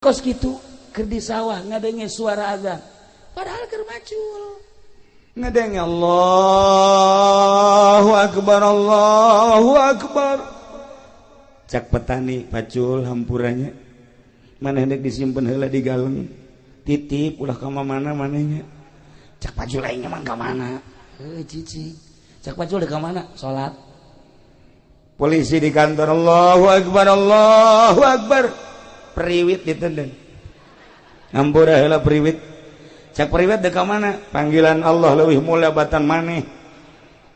Kos kitu keur di sawah ngadenge suara azan, padahal keur macul. Ngadenge Allahu akbar, Allahu akbar. Cak petani, "Pacul, hampura nya, maneh dek disimpen heula di galeng, titip, ulah ka mana manehnya." Cak pacul, "Aing emang ka mana?" "Heuh, cicing." Cak pacul, "Dek ka mana?" "Salat." Polisi di kantor, Allahu akbar, Allahu akbar. Priwit ditendang, "Hampura heula, priwit." Cak priwit, "Dek ka mana?" "Panggilan Allah lebih mulia batan maneh,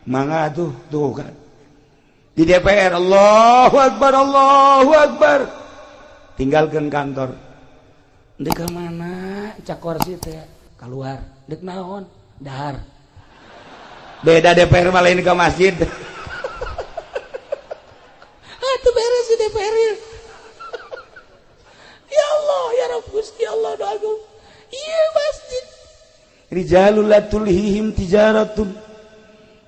mangga tuh." Tuh kan, di DPR, Allahu akbar, Allahu akbar. Tinggalkan kantor. "Dek ka mana?" Cak korsi teh, "Keluar." "Dek naon?" "Dahar." Beda DPR malah, ini ke masjid. Ah, itu beres di DPR ya. Ya Allah, ya Rabb, Gusti Allah, doa. Iya, masjid. Rijalul la tulhihim tijaratun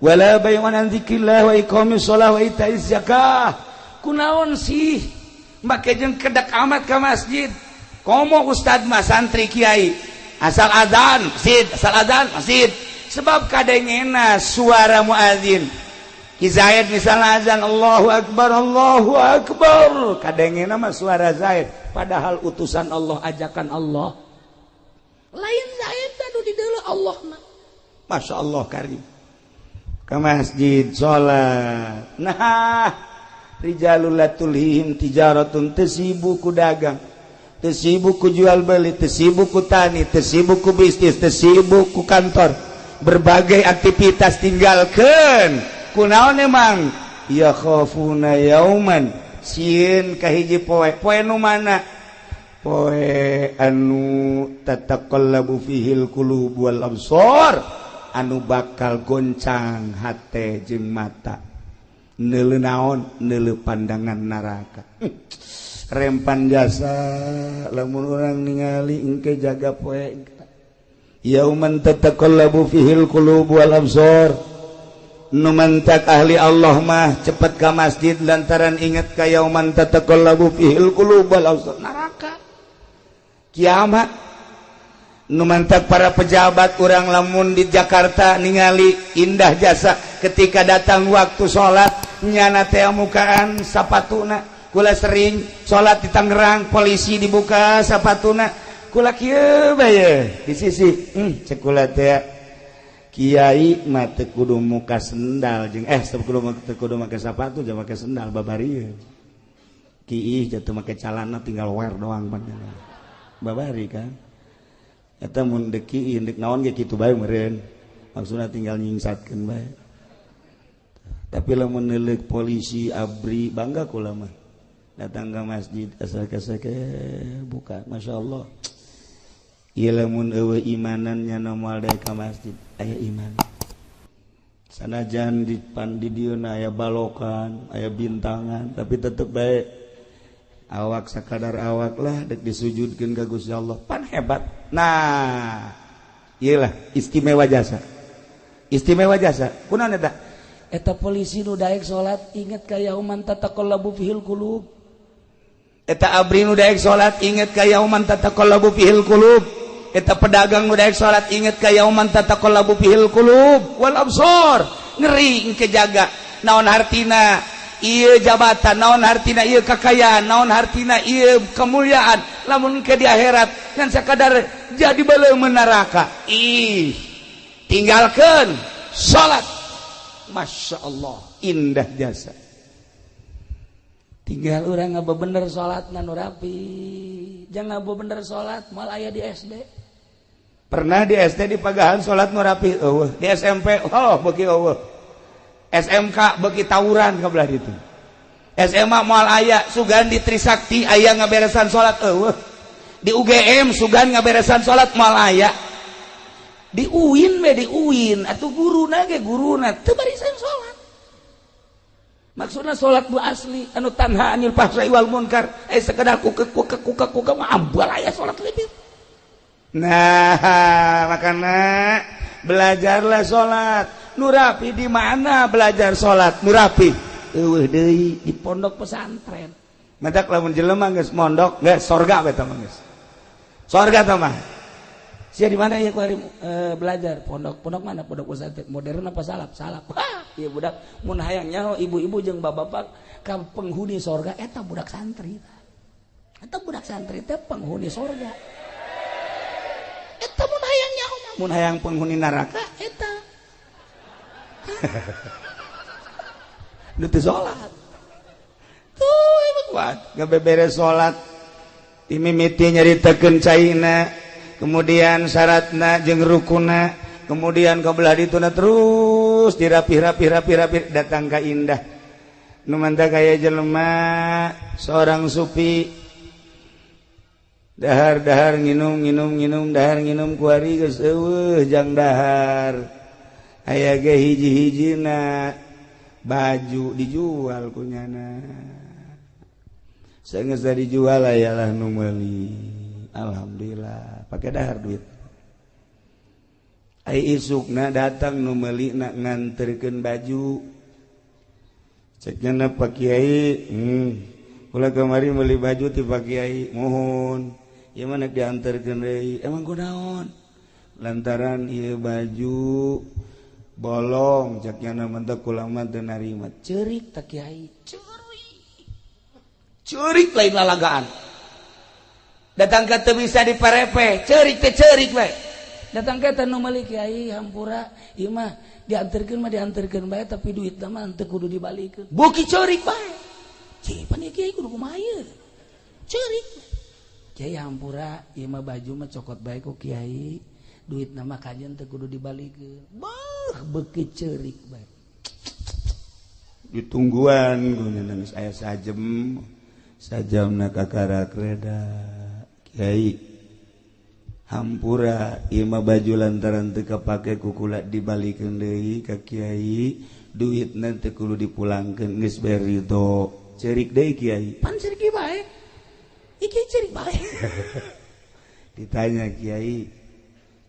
wala bay'un an dzikrillah wa iqamis shalah wa ita'iz zakah. Kunaon sih make jeung kedak amat ke masjid? Komo ustad mah, santri, kiai, asal azan masjid, asal azan masjid, sebab kadengena suara muadzin. Ki Zaid misalnya azan, Allahu akbar, Allahu akbar, kadengena mah suara Zaid, padahal utusan Allah, ajakan Allah lain Zaid anu di Allah mah. Masya Allah, karim ke masjid salat. Nah, rijalul la tulhihim tijaratun, teu sibuk ku dagang, teu sibuk ku jual beli, teu sibuk ku tani, teu sibuk ku bisnis, teu sibuk ku kantor, berbagai aktivitas tinggalkan. Kunaon emang? Ya khafuna yauman, sieun ka hiji poe. Poe nu mana? Poe anu tataqallabu fihil qulub wal absar, anu bakal goncang hate jeung mata. Neuleu naon? Neuleu pandangan neraka. Rempan jasa lamun urang ningali engke jaga poe yauman tataqallabu fihil qulub wal absar. Nu mantak ahli Allah mah cepet ka masjid lantaran inget ka yauman tataqallabu fihil qulub wal absar, neraka, kiamat. Nu mantak para pejabat urang lamun di Jakarta ningali indah jasa, ketika datang waktu salat nyana teh mukaan sapatuna. Kula sering salat di Tangerang, polisi dibuka sapatuna, kula kieu bae di sisi, cek kula teh, kiai mah teu kudu muka sendal jeung teu kudu make sapatu jeung make sendal babari. Kiih jatuh make calana, tinggal wear doang pan babari kan. Eta mun deuk kiih, deuk naon ge kitu bae meureun, maksudna tinggal nyingsatkeun bae. Tapi lamun neuleuk polisi, ABRI, bangga kula mah. Datang ke masjid asal keseke buka, masya Allah. Ieu lamun eueuh imanannya moal daek ka masjid. Aya iman, sanajan di pan di dieu aya balokan, aya bintangan, tapi tetep baik awak sakadar awak lah, dek disujudkeun ka Gusti Allah pan hebat. Nah, iyalah istimewa jasa, istimewa jasa. Kunaon eta? Eta polisi nu daek salat inget ka yauman tataqallabu fihil qulub. Eta ABRI nu daek salat inget ka yauman tataqallabu fihil qulub. Eta pedagang nu daek salat inget ka yauman tataqallabu fihil qulub wal absar. Ngeri engke, jaga. Naon hartina ieu jabatan, naon hartina ieu kakayaan, naon hartina ieu kemuliaan lamun ke di akhirat ngan sakadar jadi beuleum neraka? Ih, tinggalkan salat. Masya Allah, indah jasa. Tinggal orang ngaba bener salat nu rapi, jangan ngaba bener salat mal aya di SD. Pernah di SD di pagahan salat nu rapi eueuh, di SMP oh beuki eueuh, SMK beuki tawuran ka belah ditu, SMA moal aya. Sugan di Trisakti aya ngaberesan salat eueuh, di UGM sugan ngaberesan salat moal aya, di UIN we, di UIN atuh guruna ge, guruna teu barisan salat. Maksudna salat bu asli anu tanha anil fahsai wal munkar, sekedar kuke kuke kuke kuke mah ambal aya salat lebih. Nah, makanya belajarlah salat nu rapi. Di mana belajar salat nu rapi? Eueuh deui, di pondok pesantren. Matak lamun jelema geus mondok, geus sorga eta mah geus. Sorga tah mah. Sia di mana ya ku hari belajar? Pondok, pondok mana? Pondok pesantren modern apa salaf? Salaf. Wah, ieu budak mun hayang nyaho ibu-ibu jeung bapak-bapak ka penghuni sorga eta budak santri. Eta budak santri teh penghuni sorga. Eta mun hayang nyaho mah, mun hayang penghuni neraka eta. Nu teu salat. Tuh emang kuat, ngabeberes salat. Timimiti nyaritakeun caina, kemudian syaratna jeung rukuna, kemudian kabelah dituna terus dirapih-rapih-rapih-rapih datang ka indah. Nu mantap kaya jelema seorang supi dahar-dahar nginum nginum nginum dahar nginum kuari geus eueuh jang dahar. Aya ge hiji-hijina baju dijual kunyana. Saenggeus dijual ayalah nu meuli. Alhamdulillah pakai dahar duit. Ai isukna datang nu meuli na nganterkeun baju. Ceknya na Pak Kiai, kula kamari meuli baju ti Pak Kiai, mohon. Ieu mah nek dianterkeun deui. Emang kunaon? Lantaran ieu baju bolong, ceknya na mentek kula mah teu narima. Ceurik ta Kiai, ceurik. Ceurik lain lalagaan. Datang ka teu bisa diparepe, ceurik teh ceurik we. Datang ka teh nu meuli Kiai hampura, ieu mah dianterkeun mah dianterkeun bae tapi duitna mah teu kudu dibalikeun. Beuki ceurik bae. Cih, pan ieu Kiai kudu kumaha ieu? Ceurik. Kiai hampura, ieu mah baju mah cokot bae ku Kiai, duitna mah kajen teu kudu dibalikeun. Beuh, beuki ceurik bae. Ditungguan guna nangis aya sajem. Sajamna kakarak reda. Kiai hampura ieu mah baju lantaran teu kapake ku kula dibalikeun deui ka Kiai, duitna teu kudu dipulangkeun geus bae ridho. Ceurik deui Kiai. Pan ceurik bae. Iki ceurik bae. Ditanya Kiai,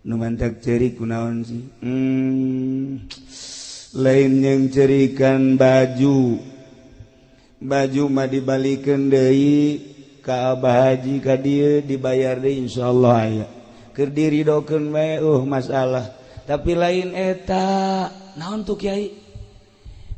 nu mantak ceurik kunaon sih? Lain yang cerikan baju. Baju mah dibalikeun deui ka Abah Haji ka dieu dibayar deui insyaallah aya. Keur diridokeun bae masalah. Tapi lain eta, naon tuh Kiai?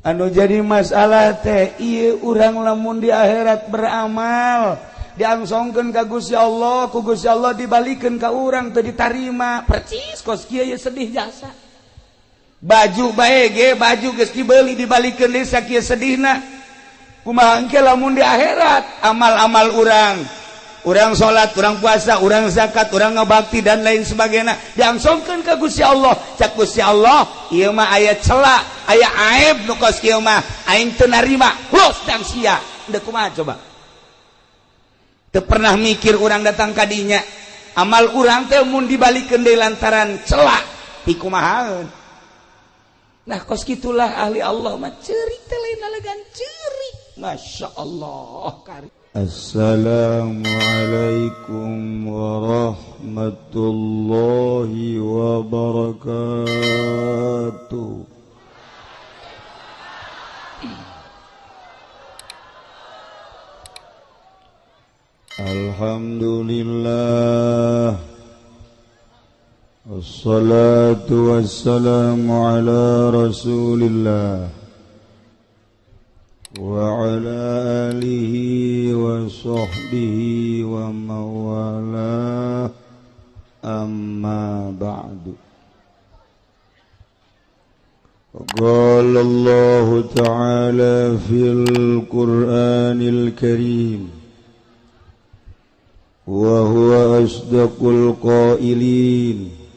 Anu jadi masalah teh ieu urang lamun di akhirat beramal, diangsongkeun ka Gusti Allah, ku Gusti Allah dibalikeun ka urang teu ditarima. Percis kos kieu sedih jasa. Baju bae ge, baju geus dibeli dibalikeun deui sakieu sedihna. Kumaha engke lamun di akhirat amal-amal urang, urang salat, urang puasa, urang zakat, urang ngabakti dan lain sebagainya diangsongkeun ka Gusti Allah. Cak Gusti Allah, ieu mah aya cela, aya aib nu kos kieu mah, aing teu narima. Hus dang sia. Deuk kumaha coba? Teu pernah mikir urang datang ka dinya. Amal urang teh mun dibalikeun deui lantaran cela, pikumahaeun. Nah kos kitulah ahli Allah mah ceurik teh lain lalagan ceurik. Masya Allah. Assalamualaikum warahmatullahi wabarakatuh. Alhamdulillah. Wassalatu wassalamu ala rasulillah wa ala alihi wa sahbihi wa mawalah, amma ba'du. Qala Allah ta'ala fil Qur'anil Karim wa huwa asdaqul qailin.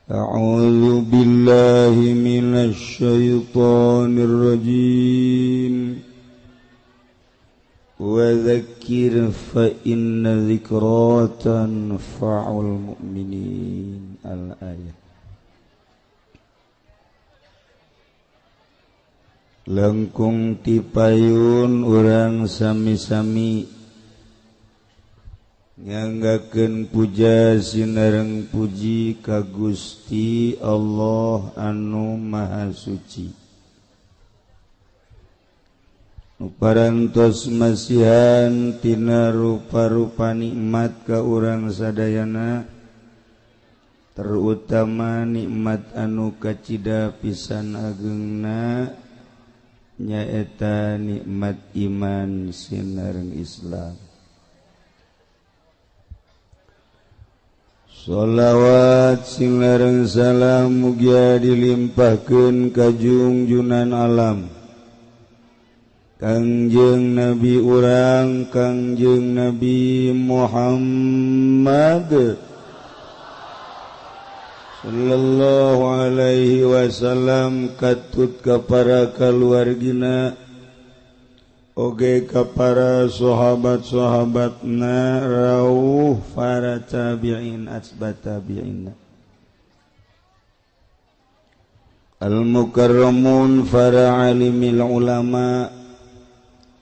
A'udzu billahi minasy syaithanir rajim. Wa dzakkir fa inna dzikra tanfa'ul mu'minin. Al-ayah. Lengkung tipayun urang sami-sami nyanggakeun puja sinareng puji ka Gusti Allah anu Maha Suci. Nu parantos masihan tina rupa-rupa nikmat ka urang sadayana, terutama nikmat anu kacida pisan agengna nyaeta nikmat iman sinareng Islam. Sholawat sing lareng salam mugia dilimpahkeun ka junjunan alam Kangjeng Nabi urang Kangjeng Nabi Muhammad sallallahu alaihi wasallam, katut ka para kaluargina oge ka para sahabat-sahabatna rauh para tabi'in asbat tabi'in al-mukarramun para alimil ulama,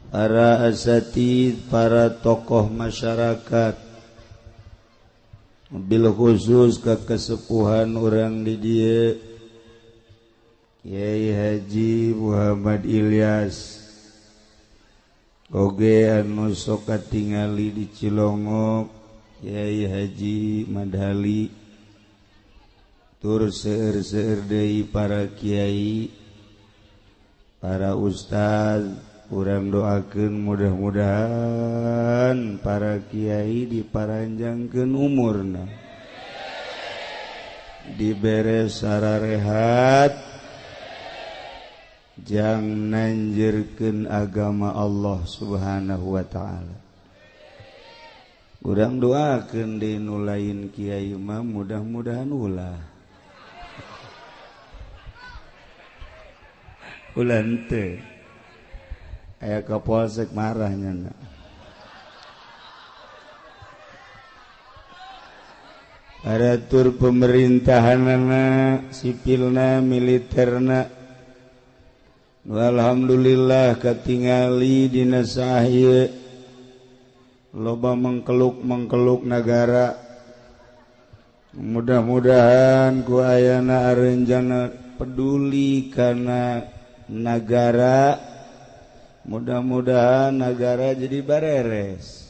para asatid, para tokoh masyarakat, bil khusus ke kesepuhan orang di dieu Kiai Haji Muhammad Ilyas oge anu sok katingali di Cilongok Kiai Haji Madhali, tur seueur-seueur deui para kiai, para ustaz. Urang doakeun mudah-mudahan para kiai diparanjangkeun umurna, dibere sararehat, jang nanjirkeun agama Allah Subhanahu wa ta'ala. Urang doakeun deui nu lain kiai mah mudah-mudahan ulah ulah henteu. Aya kapolsek marahnya. Aratur pemerintahanana, sipilna, militerna. Alhamdulillah katingali dina sahie loba mengkeluk-mengkeluk nagara. Mudah-mudahan ku ayana arenjana peduli kana nagara. Mudah-mudahan negara jadi bareres.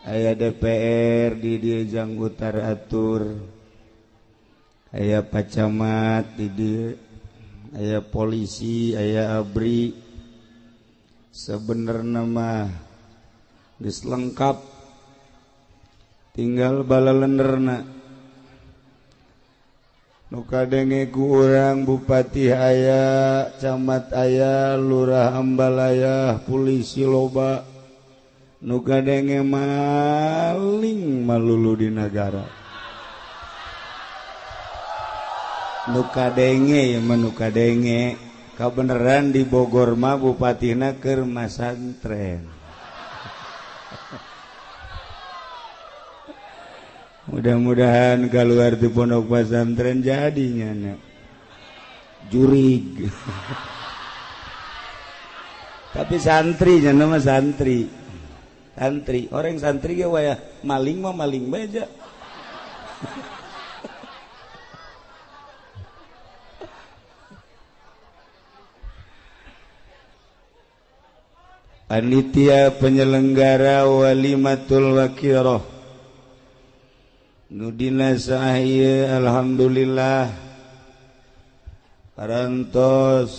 Aya DPR di dieu jang utar atur, aya pacamat di dieu, aya polisi, aya ABRI. Sebenarnya mah geus lengkap, tinggal balalenerna. Nu kadenge ku urang bupati aya, camat aya, lurah ambalaya, polisi loba. Nu kadenge maling malulu di nagara. Nu kadenge ya mah nu kadenge. Kabeneran di Bogor mah bupatina keur masantren. Mudah-mudahan keluar di pondok pesantren jadinya nak jurig. Tapi santri nya nama santri. Santri, orang santri ge waya maling mah maling bae. Panitia penyelenggara Walimatul Wakirah nudina sahih, alhamdulillah parantos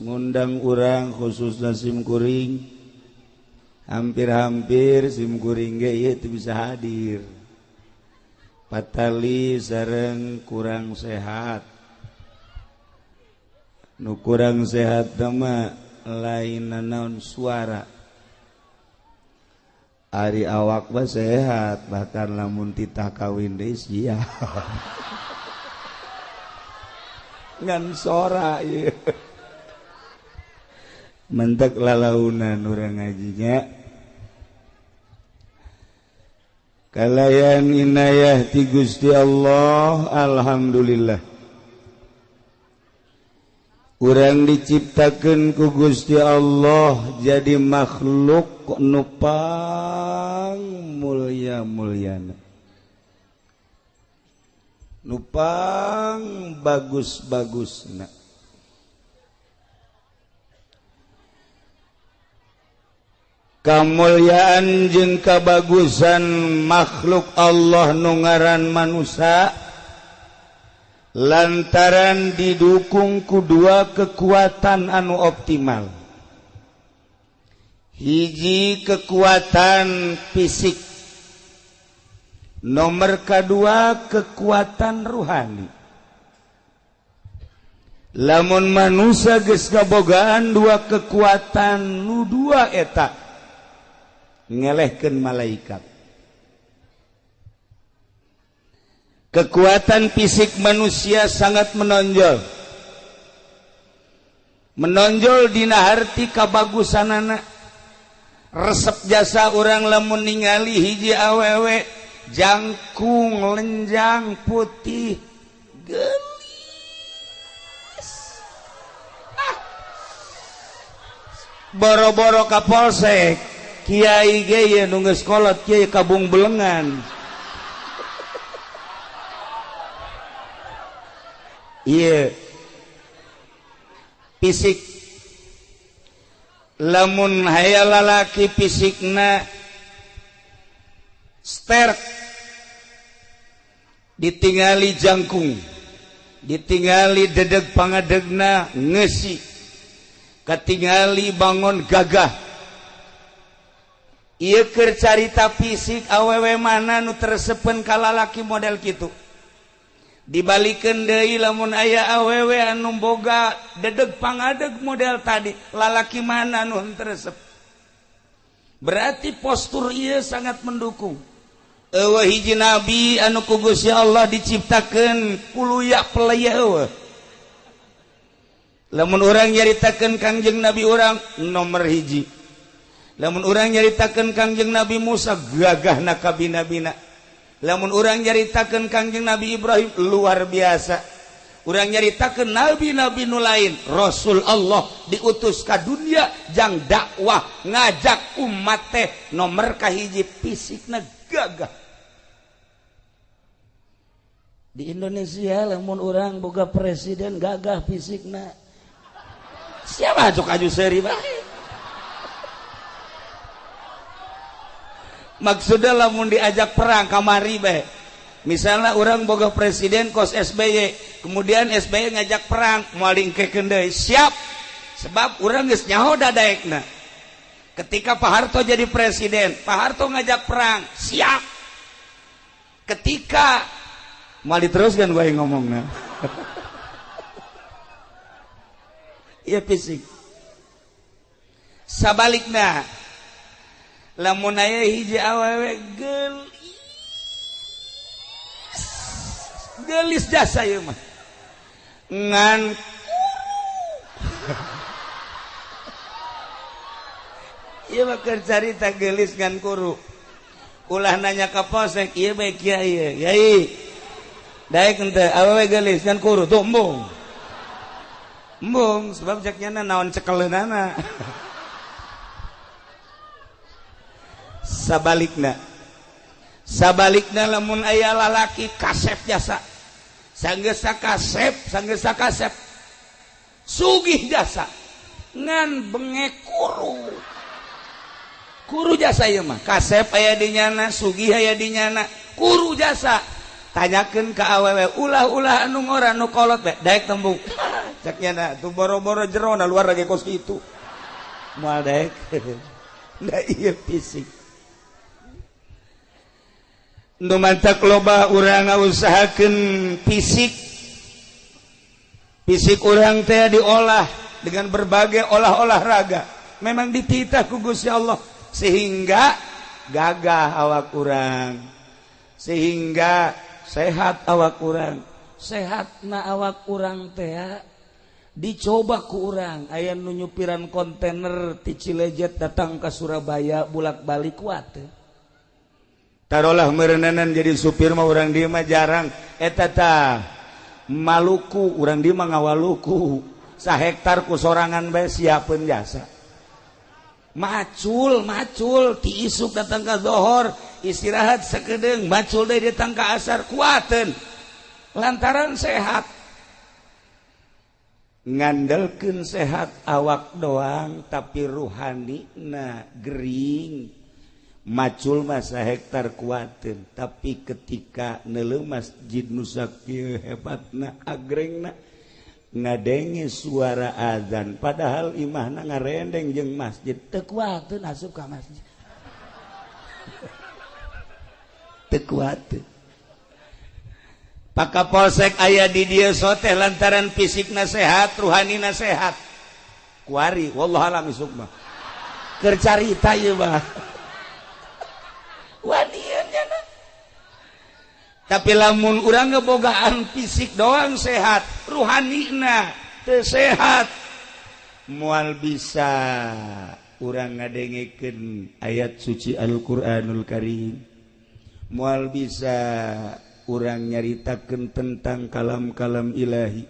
ngundang urang khususna simkuring. Hampir-hampir simkuring ge ieu teu bisa hadir, patali sareng kurang sehat. Nu kurang sehat mah lain naon suara. Ari awak mah sehat, bahkan lamun titah kawin deui sia. Ngan sora ieu. Mentek lalaunan urang ngajinya. Kalayan inayah ti Gusti Allah, alhamdulillah. Urang diciptakeun ku Gusti Allah jadi makhluk nu pang mulia-muliana, nu pang bagus-bagusna. Kamulyaan jeung kabagusan makhluk Allah nu ngaran manusia lantaran didukung ku dua kekuatan anu optimal. Hiji kekuatan fisik, nomor kedua kekuatan ruhani. Lamun manusia geus kabogaan dua kekuatan nu dua eta ngelehkeun malaikat. Kekuatan fisik manusia sangat menonjol. Menonjol dina harti kabagusanana. Resep jasa urang lamun ningali hiji awewe jangkung lenjang putih geulis. Ah. Boro-boro ka polsek, kiai ge ye nu geus kolot kiai kabung belengan. Iya. Fisik. Lamun hayal lalaki fisikna sterk, ditingali jangkung, ditingali dedeg pangadegna ngesi, katingali bangon gagah. Ieu keur carita fisik awewe mana nu tersepen ka lalaki model kitu. Dibalikeun deui lamun aya awewe anu boga dedeg pangadeg model tadi, lalaki mana nu henteu resep. Berarti postur ieu sangat mendukung. Eueuh hiji nabi anu ku Gusti Allah diciptakeun kuluya pelaya eueuh. Lamun urang nyaritakeun Kangjeng Nabi urang nomor hiji. Lamun urang nyaritakeun Kangjeng Nabi Musa gagahna kabina-bina. Lamun urang nyaritakeun Kangjeng Nabi Ibrahim luar biasa. Urang nyaritakeun nabi-nabi nu lain, Rasul Allah diutus ka dunia jang dakwah ngajak umat teh nomor kahiji fisikna gagah. Di Indonesia lamun urang boga presiden gagah fisikna, siapa cok aju seuri bae. Maksudnya lamun diajak perang kamari bae. Misalnya orang boga presiden kos SBY, kemudian SBY ngajak perang, moal diengkekeun deui, siap. Sebab urang geus nyaho dadaekna. Ketika Pak Harto jadi presiden, Pak Harto ngajak perang, siap. Ketika moal diteruskan gue ngomongna. Iya fisik. Sabalikna lamun aya hiji awewe geulis geulis jasa ieu mah ngan kuru. Ieu mah keur carita geulis ngan kuru. Ulah nanya ka polsek ieu bae kiai yai daek henteu awewe geulis ngan kuru tuh embung. Embung sebab cek nyana naon cekeleunana. Sabalikna, sabalikna lamun aya lalaki kasep jasa, sanggesa kasep, sanggesa kasep, sugih jasa, ngan bengek kuru, kuru jasa ieu mah, kasep aya di nyana, sugih aya di nyana, kuru jasa. Tanyakeun ka awewe, ulah-ulah anu ngora nu kolot bae, daek tembung. Cek nyana tuh boro-boro jero na luar lagi kos kitu. Moal daek. Da ieu fisik. Nu mantak loba urang ngausahakeun fisik. Fisik urang teh diolah dengan berbagai olah-olah raga. Memang dititah ku Gusti Allah sehingga gagah awak urang, sehingga sehat awak urang. Sehatna awak urang teh dicoba ku urang. Aya nu nyupiran kontainer ti Cilejet datang ka Surabaya bulak-balik kuat teh. Tarolah merenanan jadi supir mah urang dieu mah jarang eta tah Maluku urang dieu mah ngawaluku sahektar ku sorangan bae siapeun jasa. Macul macul ti isuk datang ka zohor istirahat sakedeung macul deui datang ka asar kuateun lantaran sehat. Ngandelkeun sehat awak doang tapi ruhani na gering. Macul masa hektar kuatin, tapi ketika neuleuh masjid nu sakieu hebatna agrengna ngadenge suara azan padahal imahna ngarendeng jeung masjid teu kuateun asup ka masjid. Teu kuateun. Pak Kapolsek aya di dieu soteh lantaran fisikna sehat, ruhanina sehat. Kuari wallahu alam isuk mah. Keur carita ieu mah. Tapi lamun urang ngebogaan fisik doang sehat, ruhanina teu sehat, moal bisa urang ngadengekeun ayat suci Al-Qur'anul Karim, moal bisa urang nyaritakeun tentang kalam-kalam ilahi,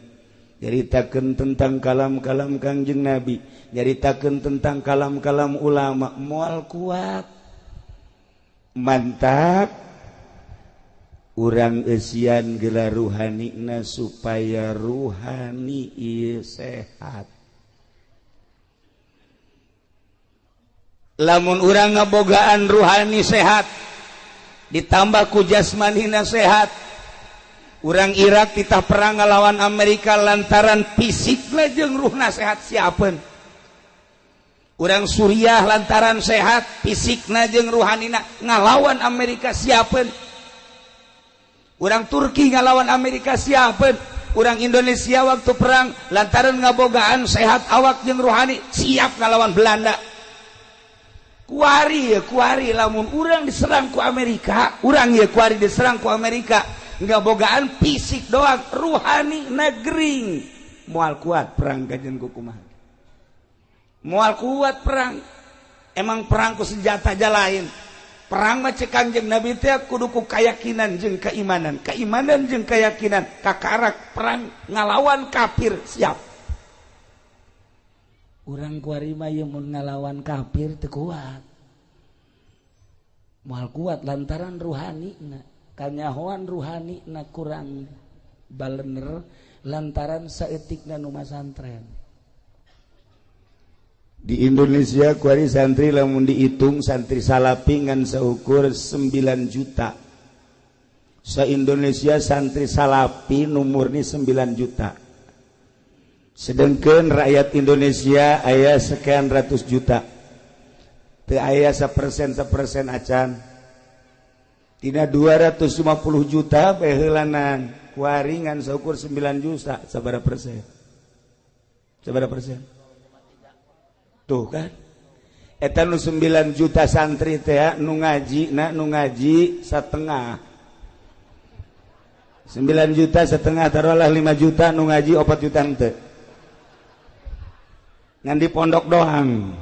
nyaritakeun tentang kalam-kalam Kangjeng Nabi, nyaritakeun tentang kalam-kalam ulama, moal kuat. Mantap urang eusian gelar ruhanina supaya ruhani ieu sehat. Lamun urang ngabogaan ruhani sehat ditambah ku jasmanina sehat, urang Irak titah perang ngalawan Amerika lantaran fisikna jeung ruhna sehat siapeun. Urang Suriah lantaran sehat fisikna jeung ruhanina ngalawan Amerika siapeun. Urang Turki ngalawan Amerika siapeun. Urang Indonesia waktu perang lantaran ngabogaan sehat awak jeung ruhani siap ngalawan Belanda. Kuari ya kuari lamun urang diserang ku Amerika, urang ya kuari diserang ku Amerika ngabogaan fisik doang, ruhani negering moal kuat perang kajen ku kumaha. Moal kuat perang. Emang perang ku senjata aja lain. Perang mah cek Kangjeng Nabi teh kudu ku keyakinan jeung keimanan, keimanan jeung keyakinan, kakarak perang ngalawan kafir siap. Urang kuari mah ieu mun ngalawan kafir teu kuat. Moal kuat lantaran ruhanina, kanyahoan ruhanina kurang balener lantaran saeutikna nu masantren. Di Indonesia kuari santri lamun dihitung santri salapi ngan seukur 9 juta. Se-Indonesia santri salapi nu murni 9 juta. Sedangkan rakyat Indonesia aya sekian ratus juta. Teu aya 1% acan. Tina 250 juta baheulanan kuari ngan saukur 9 juta sabaraha persen? Sabaraha persen? Tuh kan. Eta nu 9 juta santri teh nu ngaji na nu ngaji setengah. 9 juta setengah taruhlah 5 juta nu ngaji 4 juta henteu. Ngan di pondok doang.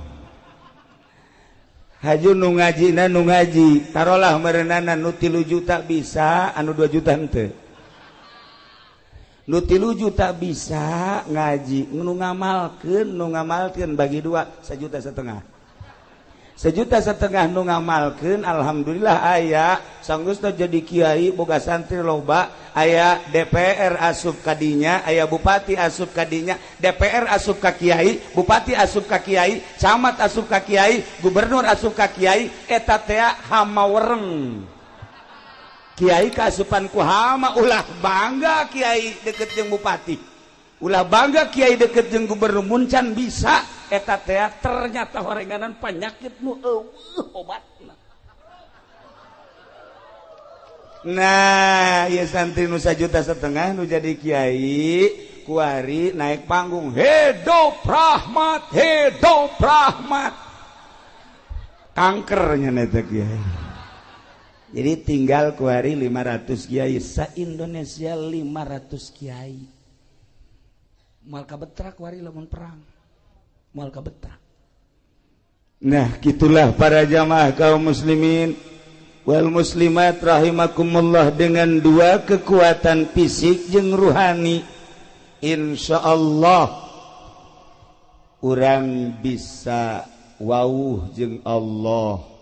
Haju nu ngaji na nu ngaji taruhlah merenana nu 3 juta bisa anu 2 juta henteu. Nu 3 juta bisa ngaji nu ngamalkeun bagi dua 1,5 juta. 1,5 juta nu ngamalkeun alhamdulillah aya sanggeusna jadi kiai boga santri loba, aya DPR asup kadinya, aya bupati asup kadinya, DPR asup ka kiai, bupati asup ka kiai, camat asup ka kiai, gubernur asup ka kiai, eta teh hama wereng. Kiai kaasupan ku hama, ulah bangga kiai deket jeung bupati, ulah bangga kiai deket jeung gubernur, mun can bisa eta teh ternyata horenganan penyakit nu eueuh obatna. Nah, ieu santri nu 1,5 juta nu jadi kiai kuari naik panggung hidup rahmat, hidup rahmat. Kankernya eta kiai. Jadi tinggal kuari 500 kiai, sa-Indonesia 500 kiai. Moal kabetrak kuari lamun perang. Moal kabetrak. Nah, gitulah para jamaah kaum muslimin wal muslimat rahimakumullah, dengan dua kekuatan fisik jeung ruhani, insyaallah urang bisa wauh jeung Allah.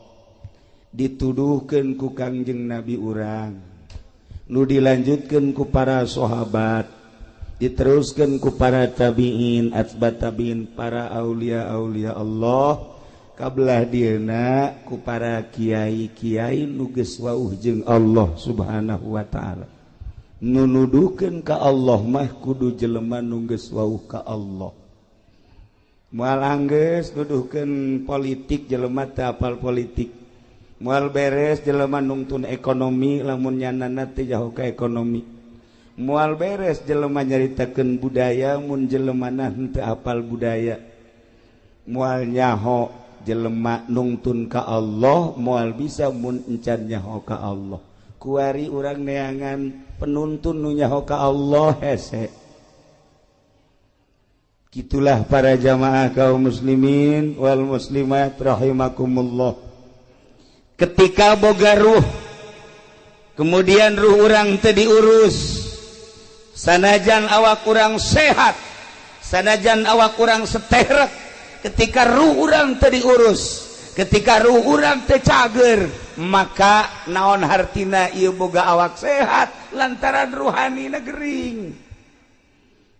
Dituduhkeun ku Kangjeng Nabi urang, nu dilanjutkeun ku para sahabat, Diteruskan ku para tabiin, atba tabiin, para aulia aulia Allah, kabelah dieuna ku para kiai-kiai nu geus wauh jeung Allah Subhanahu wa taala. Nu nuduhkeun ka Allah mah kudu jelema nu geus wauh ka Allah. Moal anggeus nuduhkeun politik jelema teu apal politik. Moal beres jelema nungtun ekonomi lamun nyanana teu jauh ka ekonomi. Moal beres jelema nyaritakeun budaya mun jelemana henteu apal budaya. Moal nyaho jelema nungtun ka Allah, moal bisa mun encan nyaho ka Allah. Kuari urang neangan penuntun nu nyaho ka Allah hese. Gitulah para jamaah kaum muslimin wal muslimat rahimakumullah. Ketika boga ruh, kemudian ruh urang teu diurus, sanajan awak urang sehat, sanajan awak urang seterek, ketika ruh urang teu diurus, ketika ruh urang teu cager, maka naon hartina ieu boga awak sehat lantaran ruhanina gering.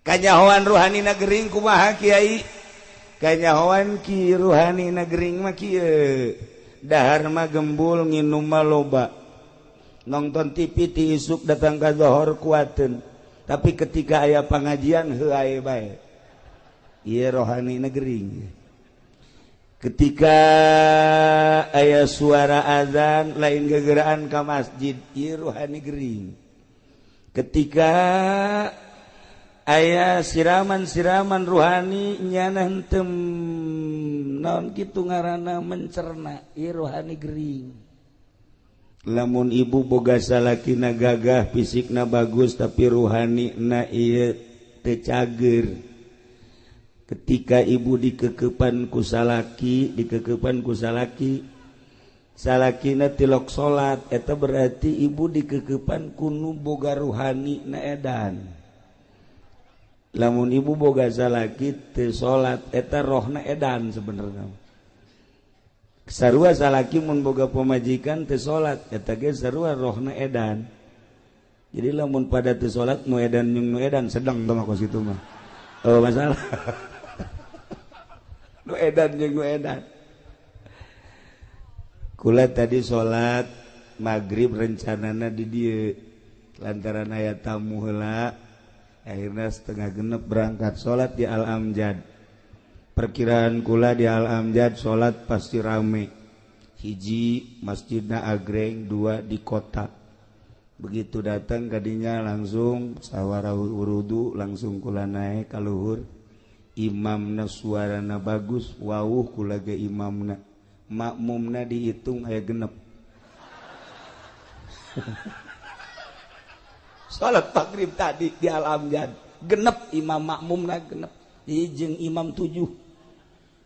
Kanyahoan ruhanina gering kumaha kiai? Kanyahoan ki ruhanina gering mah kieu. Dahar mah gembul, nginum mah loba. Nonton TV ti isuk datang ka zohor kuateun. Tapi ketika aya pangajian heuh ae bae. Ieu rohanina gering. Ketika aya suara azan lain gegeraan ka masjid, ieu rohani gering. Ketika aya siraman-siraman ruhani nyana henteu naon kitu ngaranna mencerna, ieu rohani gering. Lamun ibu boga salakina gagah, fisikna bagus tapi ruhanina ieu teu cager. Ketika ibu dikekepan ku salaki, dikekepan ku salaki, salakina tilok salat, eta berarti ibu dikekepan ku nu boga ruhani na edan. Lamun ibu boga salaki teu salat, eta rohna edan sebenarnya. Sarua salaki mun boga pamajikan teu salat, eta ge sarua rohna edan. Jadi lamun pada teu salat nu edan jeung nu edan sedang tah mah kos kitu mah. Oh masalah. Nu edan jeung nu edan. Kula tadi salat maghrib rencanana di dieu, lantaran aya tamu heula, akhirnya 5:30 berangkat salat di Al Amjad. Perkiraan kula di Al Amjad salat pasti rame. Hiji masjidna agreng, dua di kota. Begitu datang kadinya langsung sawara wudu, langsung kula naik ka luhur. Imamna suarana bagus, wauh kula ge imamna. Makmumna dihitung aya genep. Salat maghrib tadi di Al Amjad genep imam makmumna genep, jeung imam 7.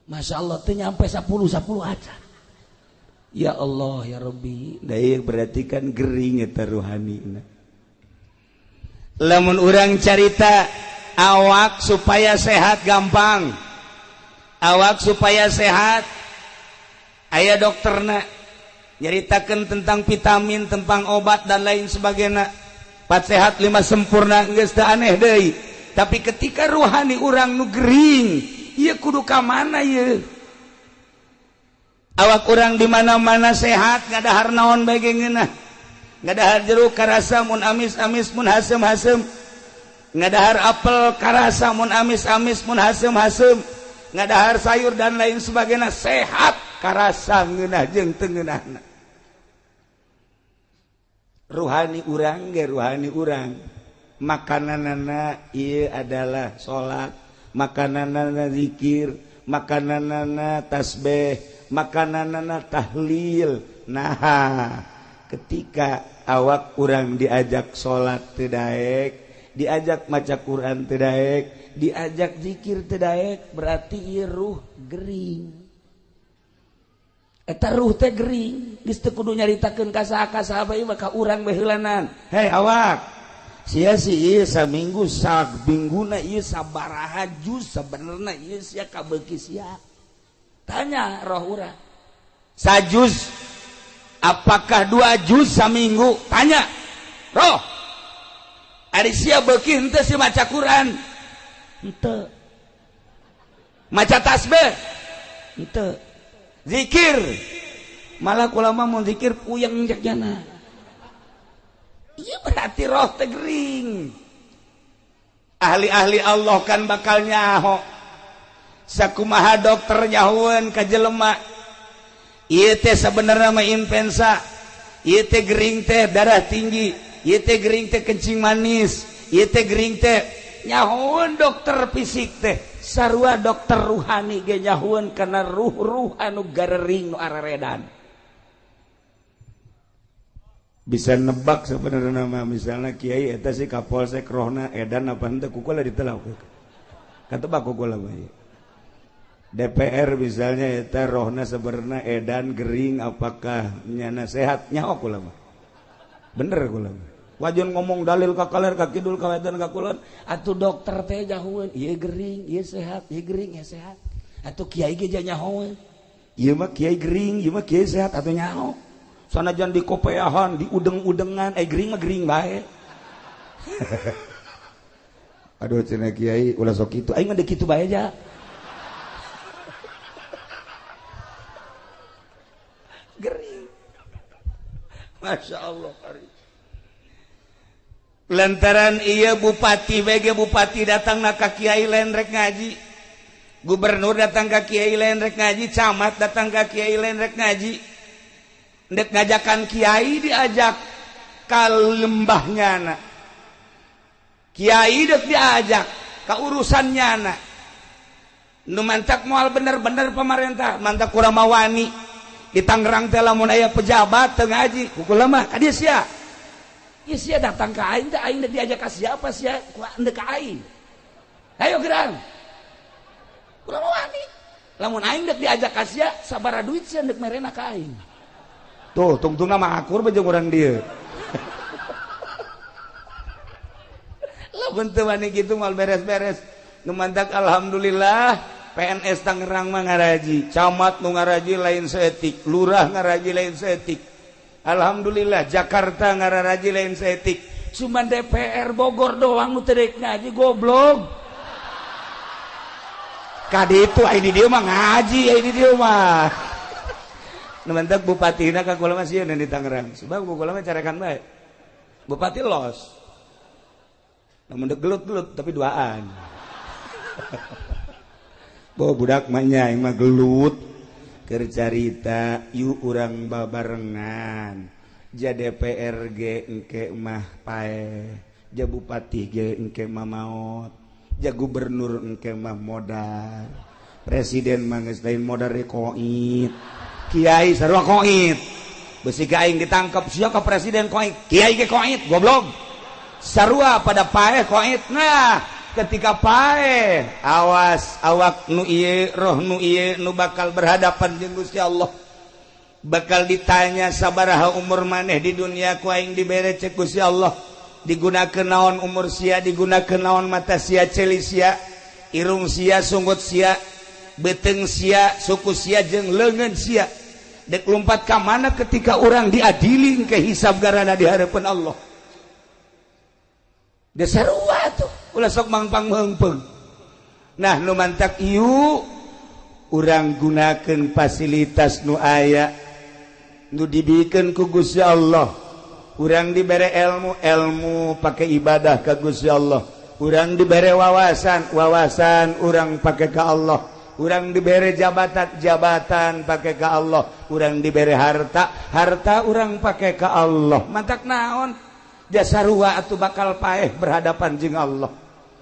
Masya Allah teu nyampe 10 aja. Ya Allah ya Rabbi, da ieu berarti kan gering eta ruhanina. Lamun urang carita awak supaya sehat gampang. Awak supaya sehat aya dokterna nyaritakeun tentang vitamin, tentang obat dan lain sebagainya. 4 sehat 5 sempurna geus teu aneh deui. Tapi ketika ruhani urang nu gering, ieu kudu ka mana ieu? Awak urang di mana-mana sehat, ngadahar naon bae ge ngeunah. Ngadahar jeruk karasa mun amis-amis mun haseum-haseum. Ngadahar apel karasa mun amis-amis mun haseum-haseum. Ngadahar sayur dan lain sebagainya sehat karasa ngeunah jeung teu ngeunahna. Ruhani urang ge ruhani urang. Makananana ieu adalah salat, makananana zikir, makananana tasbih, makananana tahlil. Nah, ketika awak urang diajak salat teu daek, diajak maca Quran teu daek, diajak zikir teu daek, berarti ieu ruh gering. Eta ruh teh gering, geus teu kudu nyaritakeun ka saha ka saha bae maka urang bae heulanan. Hei awak, sia sih ieu saminggu sabingguna ieu sabaraha juz sabenerna ieu sia kabeuki sia. Tanya roh urang. Sajuz apakah 2 juz saminggu? Tanya roh. Ari sia beuki henteu sih maca Quran, henteu. Maca tasbih, henteu. Zikir, malah kula mah mun zikir puyeng cek jana. Iya berarti roh teh gering. Ahli-ahli Allah kan bakal nyaho. Sakumaha dokter nyahoeun ka jelema. Ieu teh sabenerna mah influenza. Ieu teh gering teh darah tinggi. Ieu teh gering teh kencing manis. Ieu teh gering teh nyahoeun dokter fisik teh. Sarua dokter ruhani ge nyahoeun kana ruh-ruh anu garering nu araredan. Bisa nebak sebenarnya nama misalnya kiai eta si kapolsek rohna edan apa henteu kukula ditelak. Katebak kukula mah. DPR misalnya eta rohna sebenarnya edan gering apakah nyana sehat nyaho kula mah. Bener kula mah. Wajan ngomong dalil ka kaler ka kidul ka wetan ka kulon atuh dokter teh jahoeun ieu gering ieu sehat ieu gering ieu sehat. Atuh kiai ge nyahoeun ieu mah kiai gering ieu mah kiai sehat atuh nyaho. Sanajan di kopeahan, di udeng-udengan, gering mah gering bae. Aduh cenah kiai ulah sok kitu, aing mah deuk kitu bae ja. Gering. Masya Allah. Lantaran iya bupati BG bupati datang na ka kiai lain rek ngaji. Gubernur datang ka kiai lain rek ngaji, camat datang ka kiai lain rek ngaji. Ndek ngajakan kiai diajak ka lembahnya na. Kiai dek diajak ka urusannya na. Nu mantak moal bener-bener pemerintah, mantak kurang mawani. Di Tangerang teh lamun aya pejabat teu ngaji, kukula mah ka dieu sia. Ieu sia datang ka aing teh aing dek diajak ka siapa sia? Ku ndek ka aing. Ayo gerang. Kurang mawani. Lamun aing dek diajak ka sia, sabaraha duit sia ndek merena ka aing. Tuh, tungtungna mah akur bae jeung urang dieu. Lamun teu wani kitu moal beres-beres. Nu mantak alhamdulillah PNS Tangerang mah ngaraji, camat nu ngaraji lain saeutik, lurah ngaraji lain saeutik. Alhamdulillah Jakarta ngaraji lain saeutik. Cuman DPR Bogor doang nu teu rek ngaji goblok. Kaditu ai di dieu mah ngaji ai di dieu mah. Mantak bupatina ka kula mah sieun di Tangerang. Sebab kula mah carekan bae. Bupati los. Namun dek gelut-gelut tapi duaan. Bo budak mah nya aing mah gelut. Keur carita yuk urang babarengan. Ja DPR ge engke mah paeh, ja bupati ge engke mah maot, ja gubernur engke mah modar. Presiden mah geus lain modar koit. Kiai sarua koit. Besi ka aing ditangkap sia ka presiden koit, kiai ge koit goblok. Sarua pada paeh koit. Nah, ketika paeh awas awak nu ieu roh nu ieu nu bakal berhadapan jeung Gusti Allah. Bakal ditanya sabaraha umur maneh di dunia ku aing dibere cek Gusti Allah. Digunakeun naon umur sia, digunakeun naon mata sia, ceuli sia, irung sia, sunggut sia, beteng sia, suku sia jeung leungeun sia. Dek lompat ka mana ketika orang diadili ke hisab garana di hadapan Allah. Dasarua tuh ulah sok mangpang meungpeung. Nah nu mantak ieu urang gunakeun fasilitas nu aya nu dibikeun ku Gusti Allah. Urang dibere ilmu, ilmu pake ibadah ka Gusti Allah. Urang dibere wawasan, wawasan urang pake ka Allah. Urang dibere jabatan, jabatan pakai ke Allah. Urang dibere harta, harta urang pakai ke Allah. Mantak naon? Jasarua atuh bakal paeh berhadapan jeung Allah.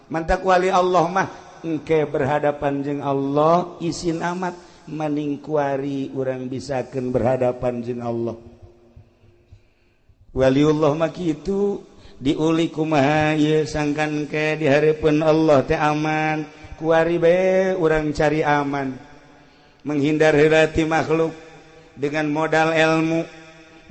Mantak wali Allah mah engke berhadapan jeung Allah isin amat maning kuari urang bisakeun berhadapan jeung Allah. Waliullah mah kitu diuli kumaha ieu sangkan ke di hareupeun Allah teh aman. Kuari bae urang cari aman, menghindar heula ti makhluk dengan modal ilmu,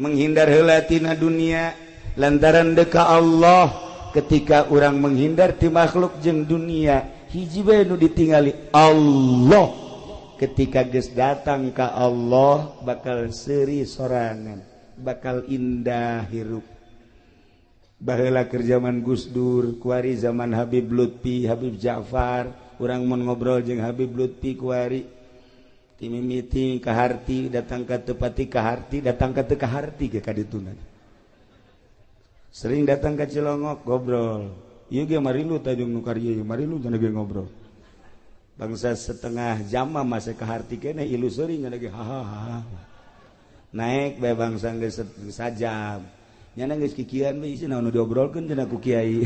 menghindar heula tina dunia lantaran deka Allah. Ketika urang menghindar ti makhluk jeung dunia, hiji bae nu ditingali Allah. Ketika geus datang ka Allah bakal seuri sorangan, bakal indah hirup. Baheula keur zaman Gus Dur, kuari zaman Habib Lutfi, Habib Ja'far, urang mun ngobrol jeung Habib Lutfi kuari ti mimiti ka harti datang ka tepati ka harti datang ka teu ka harti ge ka dituna. Sering datang ka Cilongok ngobrol. Ieu ge marilu tah jeung nu karya ieu marilu cenah ge ngobrol. Bangsa setengah jam mah masih ka harti keneh ilu seuri cenah ge ha ha. Naik bae bangsa geus sajam. Nyana geus kikian we isi naon nu diobrolkeun cenah ku kiai.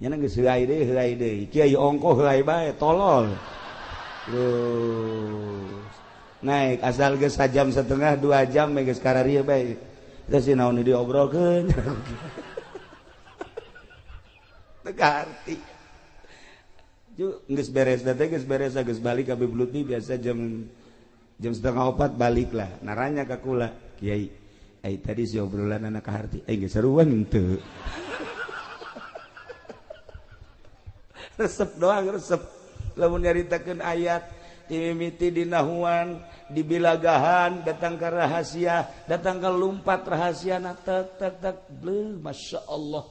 Nyana geus heuai deui kiai ongkoh heuai bae tolol. Terus naik asal geus sajam setengah 2 jam we geus kararieu bae. Teh si naon nu diobrolkeun. Teu kaharti. Ju geus beres teh geus beres geus balik ka Habib Lutfi biasa jam 3:30 balik lah. Naranya ka kula kiai. Ai tadi si obrolan anak kaharti, ai geus seruan henteu. Resep doang resep. Lamun nyaritakeun ayat timimiti dinahuan, dibilagahan, datang ke rahasia, datang ke lumpat rahasiana tek tek tek bleh Masya Allah.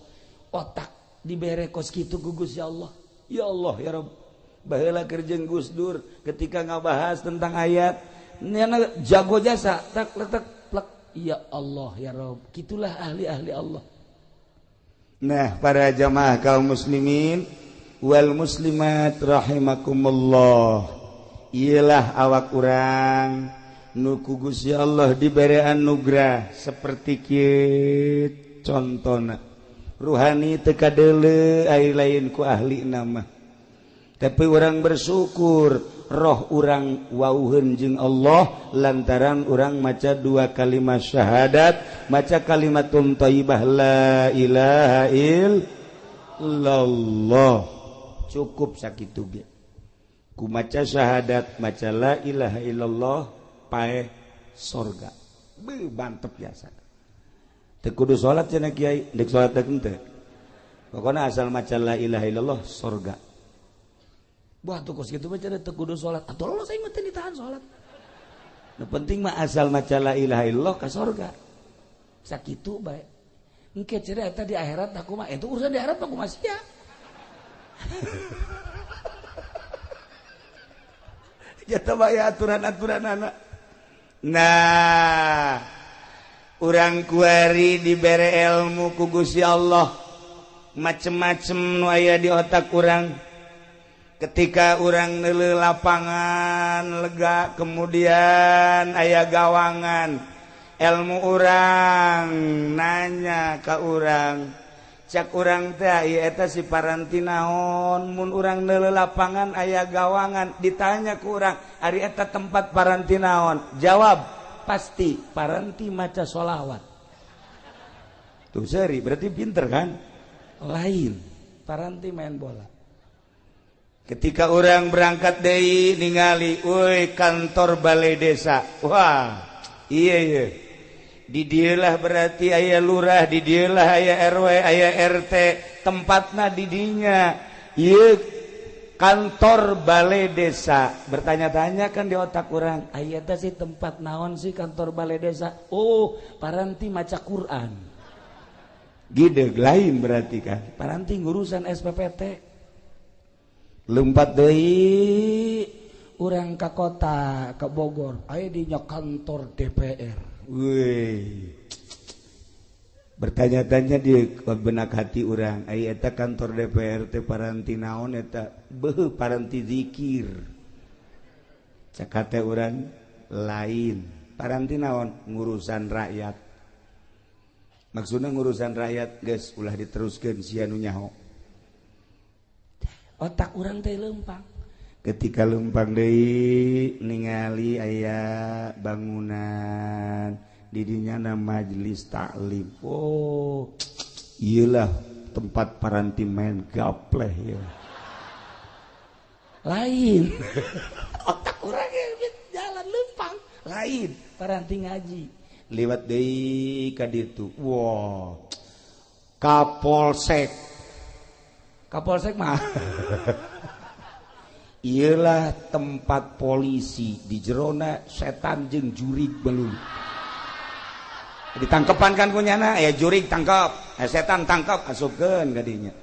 Otak dibere kos kitu ku Gusti Allah. Ya Allah ya Rabb. Baheula keur jeung Gus Dur ketika ngabahas tentang ayat, nyana jago jasa tek tek plek. Ya Allah ya Rabb, gitulah ahli-ahli Allah. Nah, para jamaah kaum muslimin wal muslimat rahimakumullah. Iyalah awak urang nu ku Gusti Allah dibere anugerah seperti kieu contona. Ruhani teu kadeuleu ai lain ku ahli nama. Tapi urang bersyukur roh urang wauheun jeung Allah lantaran urang maca 2 kalimat syahadat, maca kalimatun thayyibah la ilaha illallah. Cukup sakitu ge. Ku maca syahadat, maca la ilaha illallah paeh sorga. Beuh mantep biasa. Teu kudu salat cenah kiai, deuk salat teh henteu. Pokona asal maca la ilaha illallah sorga. Wah tuh kos gitu mah cenah teu kudu salat. Atuh Allah saya mah teu ditahan salat. Nu penting mah asal maca la ilaha illallah ka sorga. Sakitu bae. Engke cenah eta di akhirat aku mah, itu urusan di akhirat mah kumaha sia. Jatuh bae aturan-aturan anak. Nah, urang kuari dibere ilmu ku Gusti Allah. Macem-macem nu aya di otak urang. Ketika urang neuleuh lapangan lega, kemudian aya gawangan, ilmu urang nanya ka urang, cak urang teh ieu eta si paranti naon, mun urang neuleuh lapangan aya gawangan, ditanya ku urang, ari eta tempat paranti naon? Jawab, pasti paranti maca sholawat. Tuh seri, berarti pinter kan? Lain, paranti main bola. Ketika orang berangkat deui ningali, euy kantor balai desa. Wah, iya iya. Di dieulah berarti aya lurah, di dieulah aya RW, aya RT, tempatna di dinya. Ieu kantor balai desa. Bertanya-tanya kan di otak orang, aya teh sih tempat naon sih kantor balai desa? Oh, paranti maca Quran. Gideg lain berarti kan. Paranti ngurusan SPPT. Lompat deui urang ka kota, ka Bogor, aya di nya kantor DPR. Wih. Bertanya-tanya di benak hati urang, aya eta kantor DPR teh paranti naon eta? Beuh paranti zikir. Cak hate urang lain. Paranti naon? Ngurusan rakyat. Maksudna ngurusan rakyat geus ulah diteruskeun sia nu nyaho. Otak urang teh lempang. Ketika lempang deui ningali aya bangunan didinya na majelis taklim. Oh, iyalah tempat paranti main gapleh ya. Lain. Otak urang jalan lempang. Lain paranti ngaji. Liwat deui ka ditu. Wah. Kapolsek. Kapolsek mah iyalah tempat polisi di jerona setan jeung jurig belum. Ditangkepan kan ku nyana, aya jurig tangkep, aya setan tangkep, asupkeun ka dinya.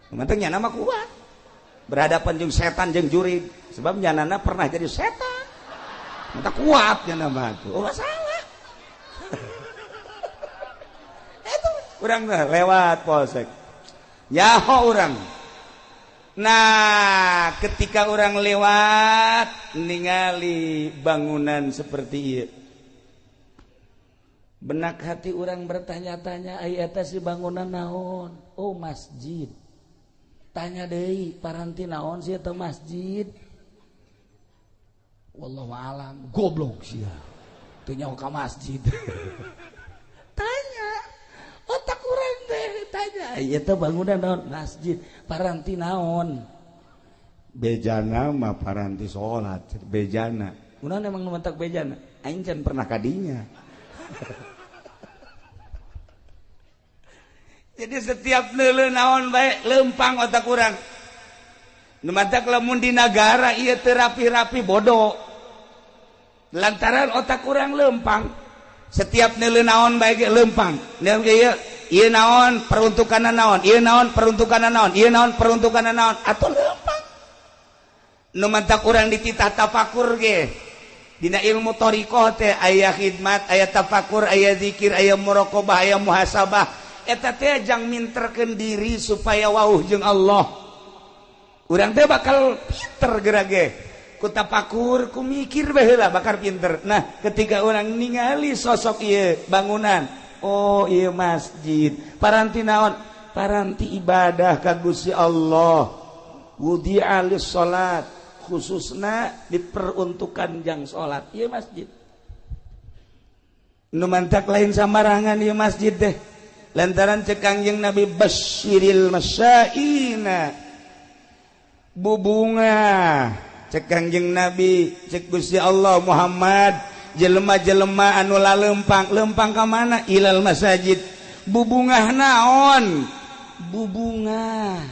Penting nyana mah kuat. Berhadapan jeung setan jeung jurig, sebab nyanana pernah jadi setan. Mata kuat nyana mah tuh. Oh, salah. Itu urang lewat polsek. Nyaho urang. Nah, ketika orang lewat ningali bangunan seperti ieu. Benak hati orang bertanya-tanya, ai eta si bangunan naon? Oh, masjid. Tanya deui, paranti naon sih eta masjid? Wallahu alam, goblok sia. Teu nyaho ka masjid. Tanya. Otak urang teh tanya, ai eta bangunan naon? Masjid. Paranti naon? Bejana mah paranti salat, bejana. Kunaon emang nu mentak bejana? Aing can pernah ka dinya. Jadi setiap leuleuh naon bae lempang otak urang. Nu matak lamun di nagara ieu teu rapi-rapi bodoh. Lantaran otak urang lempang. Setiap neuleuh naon bae ge lempang. Ieu ieu naon peruntukanna naon, ieu naon peruntukanna naon, ieu naon peruntukanna naon, atuh lempang. Nu matak urang dititah tafakur ge. Dina ilmu thariqah teh aya khidmat, aya tafakur, aya zikir, aya muraqabah, aya muhasabah. Eta teh jang minterkeun diri supaya wauh jeung Allah. Urang teh bakal pinter geura ge. Ku tafakur, ku mikir bae heula bakal pinter. Nah, ketika urang ningali sosok ieu bangunan, oh ieu masjid, paranti naon? Paranti ibadah ka Gusti Allah. Wudi'a lis-shalat, khususna diperuntukkan jang salat ieu masjid. Nu mantak lain sambarangan ieu masjid teh. Lantaran cek Kangjeng Nabi basyiril masyaina, bubunga cek Kangjeng Nabi, cek Gusti Allah Muhammad, jelema-jelema anu lalempang, lempang ka mana? Ilal masajid. Bubungah naon? Bubungah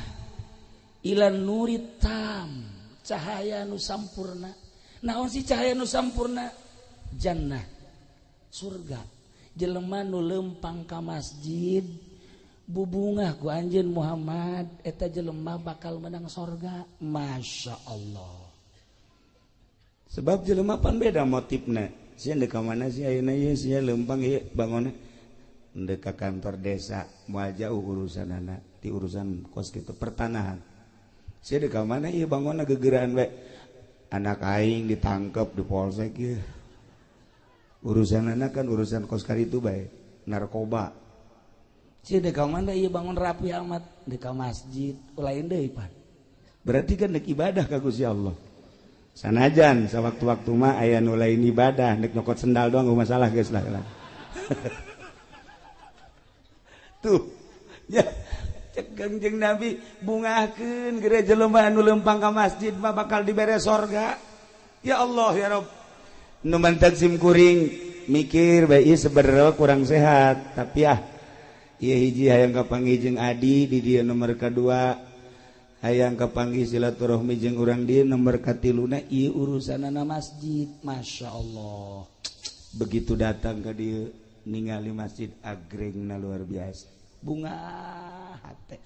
ilan nurit tam, cahaya nu sampurna. Naon sih cahaya nu sampurna? Jannah, surga. Jelema nu lempang ka masjid bubungah ku anjeun Muhammad, eta jelema bakal menang sorga. Masya Allah. Sebab jelema pan beda motifna. Sia deuk ka mana sih ayeuna ieu sia lempang ieu bangunna deuk ka kantor desa, moal jauh urusanana ti urusan kos kitu pertanahan. Sia deuk ka mana ieu bangunna gegeraan bae. Anak aing ditangkep di polsek ieu. Urusan anak kan urusan koskar itu baik narkoba. Sia deuk ka mana ieu bangun rapi amat, deuk ka masjid lain deui pan. Berarti kan deuk ibadah ka Gusti Allah. Sanajan sawaktu-waktu mah aya nu lain ibadah, deuk nyokot sendal doang eueuh masalah geus lah. Tuh. Ya, cek Kangjeng Nabi bungahkeun geura jelema anu lempang ka masjid mah bakal dibere sorga. Ya Allah ya Rabb. Nu mantak sim kuring mikir bae ieu sebenarnya kurang sehat, tapi ah ieu hiji hayang kapanggih jeung adi di dieu nomor kadua, hayang kapanggih silaturahmi jeung urang dieu nomor katiluna ieu urusanana masjid. Masya Allah. Begitu datang ka dieu ningali masjid agrengna luar biasa, bunga hate.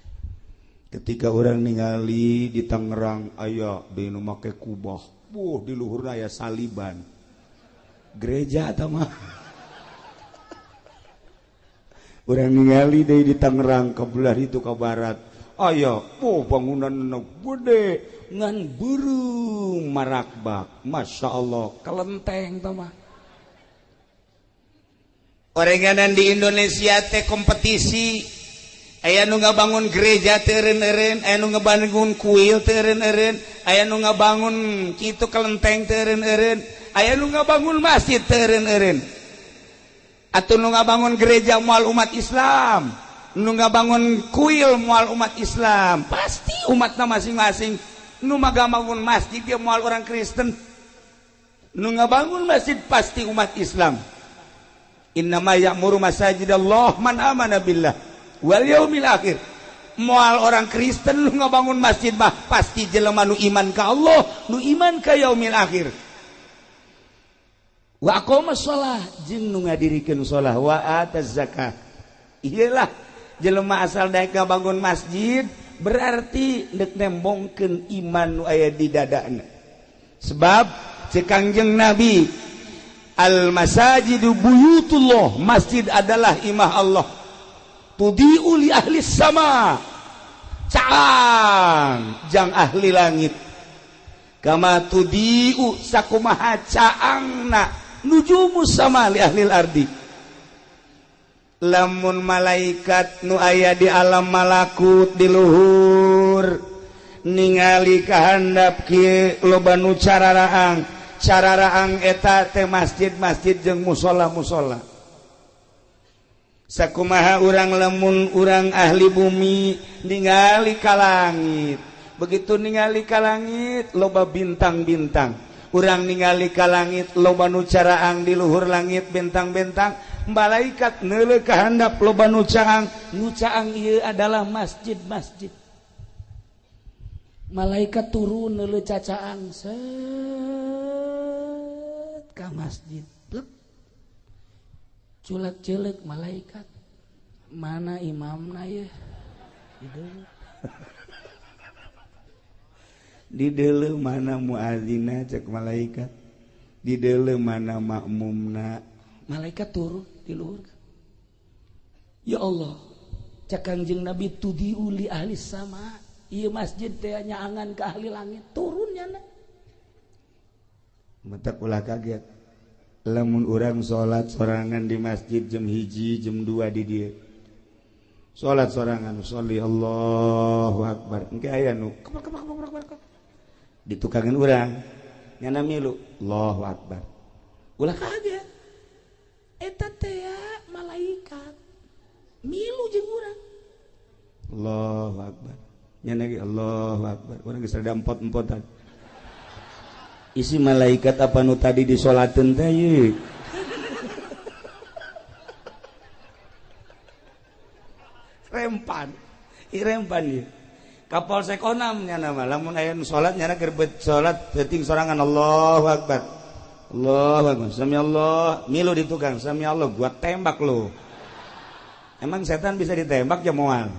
Ketika orang ningali di Tangerang aya deui nu make kubah, buh di luhurna aya saliban. Gereja atau mah orang ningali deui di Tangerang ke belah itu ke barat aya oh bangunan gede ngan beureum marakbak. Masya Allah, kelenteng tah mah. Orenganan di Indonesia teh kompetisi, aya nu ngabangun gereja teu eureun-eureun, aya nu ngabangun kuil teu eureun-eureun, aya nu ngabangun kitu kelenteng teu eureun-eureun, aya nu ngabangun masjid teu eureun-eureun. Atuh nu ngabangun gereja moal umat Islam, nu ngabangun kuil moal umat Islam, pasti umatna masing-masing. Nu ngabangun masjid dia moal orang Kristen, nu ngabangun masjid pasti umat Islam. Innama ya'muru masajidallah man amana billah wal yaumil akhir. Moal orang Kristen nu ngabangun masjid mah pasti jelema nu iman ka Allah, nu iman ka yaumil akhir. Wa aqama shalah jeung nu ngadirikeun shalah wa ataz zakah. Iyalah jelema asal daek ngabangun masjid berarti deuk nembongkeun iman nu aya di dadana. Sebab ceuk Kangjeng Nabi, al masajidu buyutullah, masjid adalah imah Allah. Tudiu li ahli sama, caang jang ahli langit. Kama tudiu sakumaha caangna nujumu sama li ahli ardi. Lamun malaikat nu aya di alam malakut di luhur ningali kahandap kieu loba nu cararaang, cararaang eta teh masjid-masjid jeung musholla-musholla. Sakumaha urang lamun urang ahli bumi ningali ka langit, begitu ningali ka langit loba bintang-bintang, urang ningali ka langit loba nu caraang di luhur langit bintang-bintang, malaikat neuleuh ka handap loba nu caang, nu caang ieu adalah masjid-masjid. Malaikat turun neuleuh cacaang set ka masjid. Culak-culek malaikat, mana imamna ye? Di deuleu mana muazzinna cek malaikat, di deuleu mana makmumna. Malaikat turun di luhur. Ya Allah, cek Kangjeng Nabi tudiu li ahli sama, ieu masjid teh nyaangan ke ahli langit, turun nyana. Matak ulah kaget. Lamun urang salat sorangan di masjid jam 1 jam 2 di dieu. Salat sorangan sholli Allahu akbar. Engke aya nu kebak kebak kebak kebak. Ditukangan urang nyana milu Allahu akbar. Ulah kaget. Eta teh malaikat milu jeung urang. Allahu akbar. Nyana ge Allahu akbar. Urang geus rada empot-empotan. Isi malaikat apa nu tadi disolateun teh ye? Rempan, rempan ye. Kapolsek onam nyana mah lamun aya nu salat nyana keur salat peuting sorangan Allahu akbar. Allahu akbar. Sami Allah, milu di tukang, sami Allah gua tembak lu. Emang setan bisa ditembak ya moal?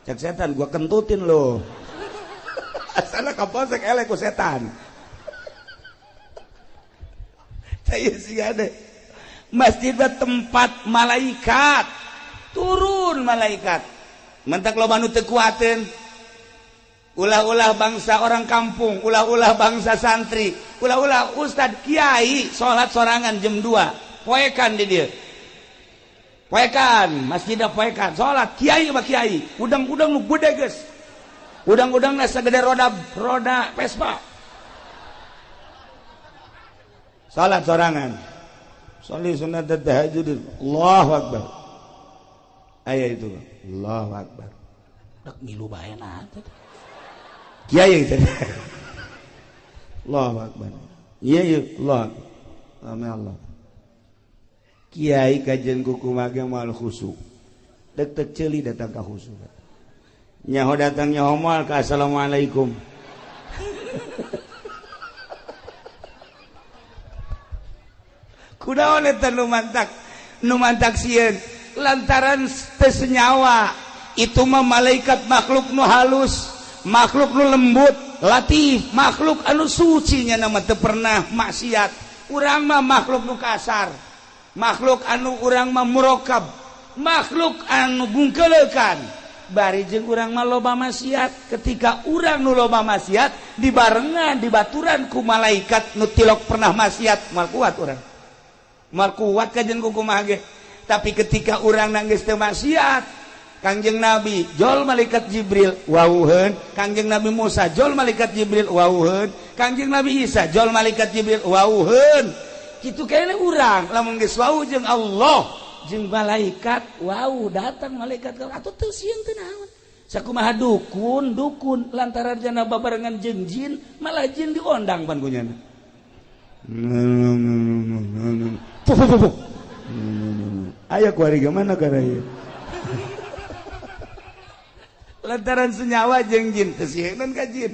Cek setan gua kentutin lu. Asalna kapolsek elek ku setan. Masjid tempat malaikat turun, malaikat mentak loba nu teu kuateun, ulah-ulah bangsa orang kampung, ulah-ulah bangsa santri, ulah-ulah ustad kiai salat sorangan jam 2 poekan di dieu, poekan masjidna poekan salat kiai mah kiai udang-udang nu gede geus, udang-udangna sagede roda Vespa. Salat sorangan. Sholli sunat tahajud. Allahu akbar. Aya itu. Allahu akbar. Rek milu bae na teh. Kiai teh. Allahu akbar. Iya iya Allah. Amin Allah. Kiai kajian kukumaha ge moal khusyuk. Dek-dek ceuli datang ka khusyuk. Nyaho datang nyaho moal ka assalamualaikum. Kunaon eta nu mantak sieun lantaran teu senyawa itu mah malaikat makhluk nu halus, makhluk nu lembut, latif, makhluk anu suci nya mah teu pernah maksiat. Urang mah makhluk nu kasar, makhluk anu urang mah murokab, makhluk anu bungkeleukan. Bari jeung urang mah loba maksiat. Ketika urang nu loba maksiat dibarengan dibaturan ku malaikat nu tilok pernah maksiat, moal kuat urang. Mal kuat kajian kukumaha ge. Tapi ketika urang nangis teu maksiat, Kangjeng Nabi jol malaikat Jibril wauheun, Kangjeng Nabi Musa jol malaikat Jibril wauheun, Kangjeng Nabi Isa jol malaikat Jibril wauheun. Kitu kene urang lamun geus wau jeung Allah jeung malaikat wau datang malaikat atuh teu sieun teu naon. Sakumaha dukun dukun lantaran jana babarengan jeung jin malah jin diondang pan ku nyana. Ayo kuari gimana karaya? Lantaran senyawa jeung jin teu sieun ka jin.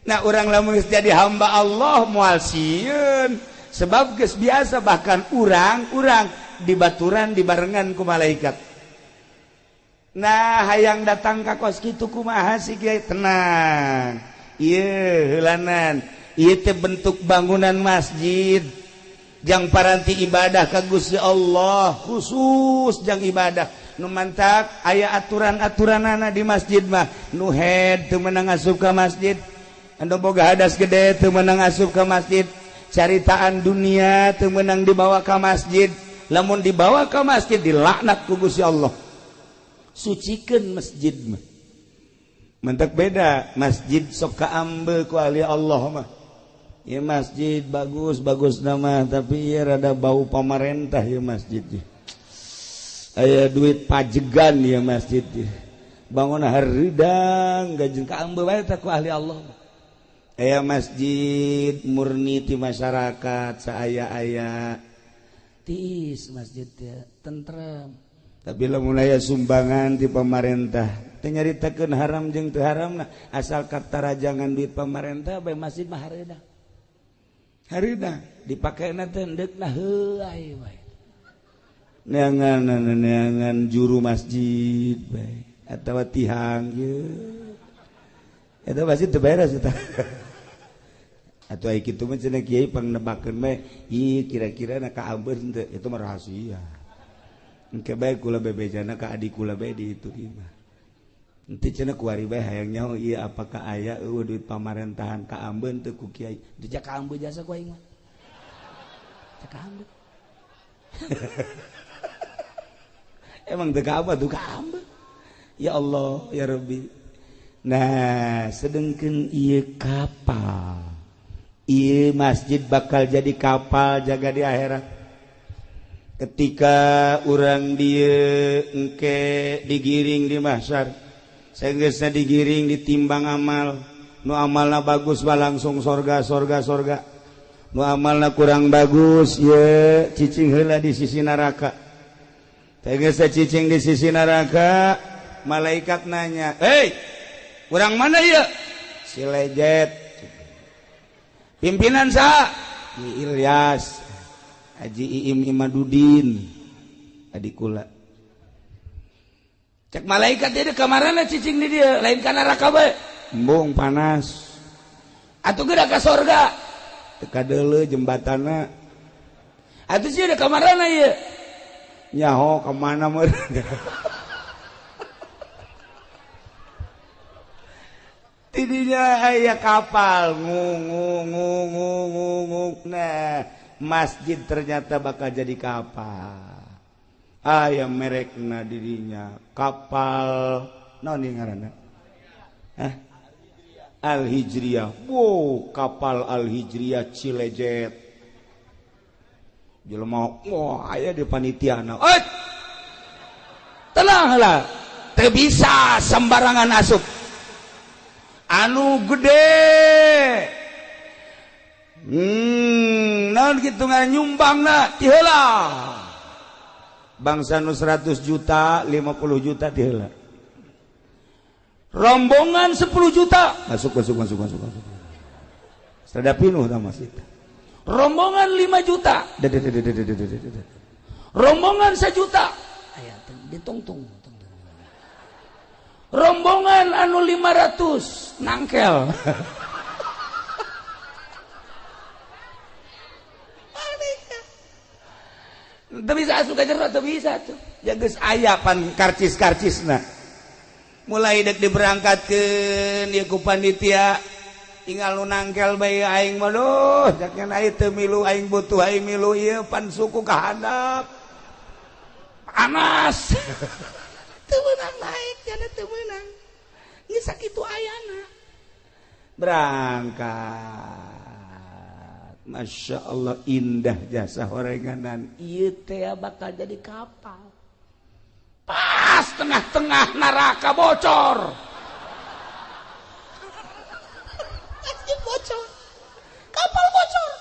Nah urang lamun geus jadi hamba Allah moal sieun. Sebab geus biasa bahkan urang-urang dibaturan dibarengan ku malaikat. Nah, hayang datang ka kos kitu kumaha sih kiai? Tenang. Ieu heulanan, ieu teh bentuk bangunan masjid. Jang paranti ibadah ka Gusti Allah, khusus jang ibadah. Nu mantak aya aturan-aturanana di masjid mah. Nu head teu meunang asup ka masjid. Anu boga hadas gede teu meunang asup ka masjid. Caritaan dunia teu meunang dibawa ka masjid. Lamun dibawa ka masjid dilaknat ku Gusti Allah. Sucikeun masjid mah. Mantak beda masjid sok kaambe ku ahli Allah mah. Ya masjid bagus bagus nama tapi ya rada bau pamarentah ya masjid. Aya duit pajegan ya masjid. Bangun haridang gajeng kaambe bae teh ku ahli Allah. Aya masjid murni ti masyarakat saaya-aya tiis masjid teh tentrem. Tapi lamun aya sumbangan ti pamarentah teu nyaritakeun haram jeung teu haramna asal katarajangan duit pamarentah bae masjid mah hareudang. Harida dipakaina teh endeukna heuay bae. Neangan juru masjid bae atawa tihang ieu. Eta masjid teu beres eta. Atuh ai kitu mah cenah kiai pangnebakeun bae, ieu kira-kira na kaambeun teu, itu mah rahasia. Engke bae kula bebejana ka adik kula bae di itu mah. Ente cenah kuari bae hayang nyaho ieu apakah aya eueuh duit pamarentahan kaambeun teu ku kiai. Teu kaambeun jasa ku aing mah. Teu kaambeun. Emang teu kaambeun tuh kaambeun. Ya Allah ya Rabbi. Nah, sedengkeun ieu kapal. Ieu masjid bakal jadi kapal jaga di akhirat. Ketika urang dieu engke digiring di mahsyar. Sanggeusna digiring ditimbang amal, nu amalna bagus mah langsung sorga sorga sorga, nu amalna kurang bagus ye cicing heula di sisi neraka. Sanggeusna cicing di sisi neraka, malaikat nanya, "Hei, kurang mana ieu?" Si lejet. Pimpinan saha? Ki Ilyas, Haji Iim Imadudin, adik kula. Cek malaikat dia kamarana cicing di dia lain ka neraka bae. Embung panas. Atuh geura ka sorga. Teu kadeuleu jembatanna. Atuh sieun kamarana ieu. Nyaho ka mana meureun. Tidinya aya kapal ngung ngung ngung ngung ngung. Nah, masjid ternyata bakal jadi kapal. Aya merekna dirinya kapal naon ieu ngaranna? Hah? Al Hijriyah. Wow, kapal Al Hijriyah Cilejet. Jelema wah aya di panitiana. Eh! Tenang lah. Teu bisa sembarangan asup. Anu gede. Naon kitu nyumbangna ti heula. Bangsa nu 100 juta, 50 juta ti heula. Rombongan 10 juta masuk masuk masuk masuk masuk. Sada pinuh tah masjid. Rombongan 5 juta. Rombongan 1 juta. Aya ditungtung. Rombongan anu 500 nangkel. Teu bisa asup ka jero, teu bisa tuh. Ya geus aya pan karcis-karcisna. Mulai dek diberangkatkeun ieu ku panitia, tinggal nu nangkel bae aing mah duh, jaknya aing teu milu aing butuh aing milu ieu pan suku ka handap. Panas. Teu meunang naik, jana teu meunang. Geus sakitu ayana. Berangkat. Masya Allah indah jasa horenganan. Ieu teh bakal jadi kapal. Pas tengah-tengah neraka bocor. Masjid bocor. Kapal bocor.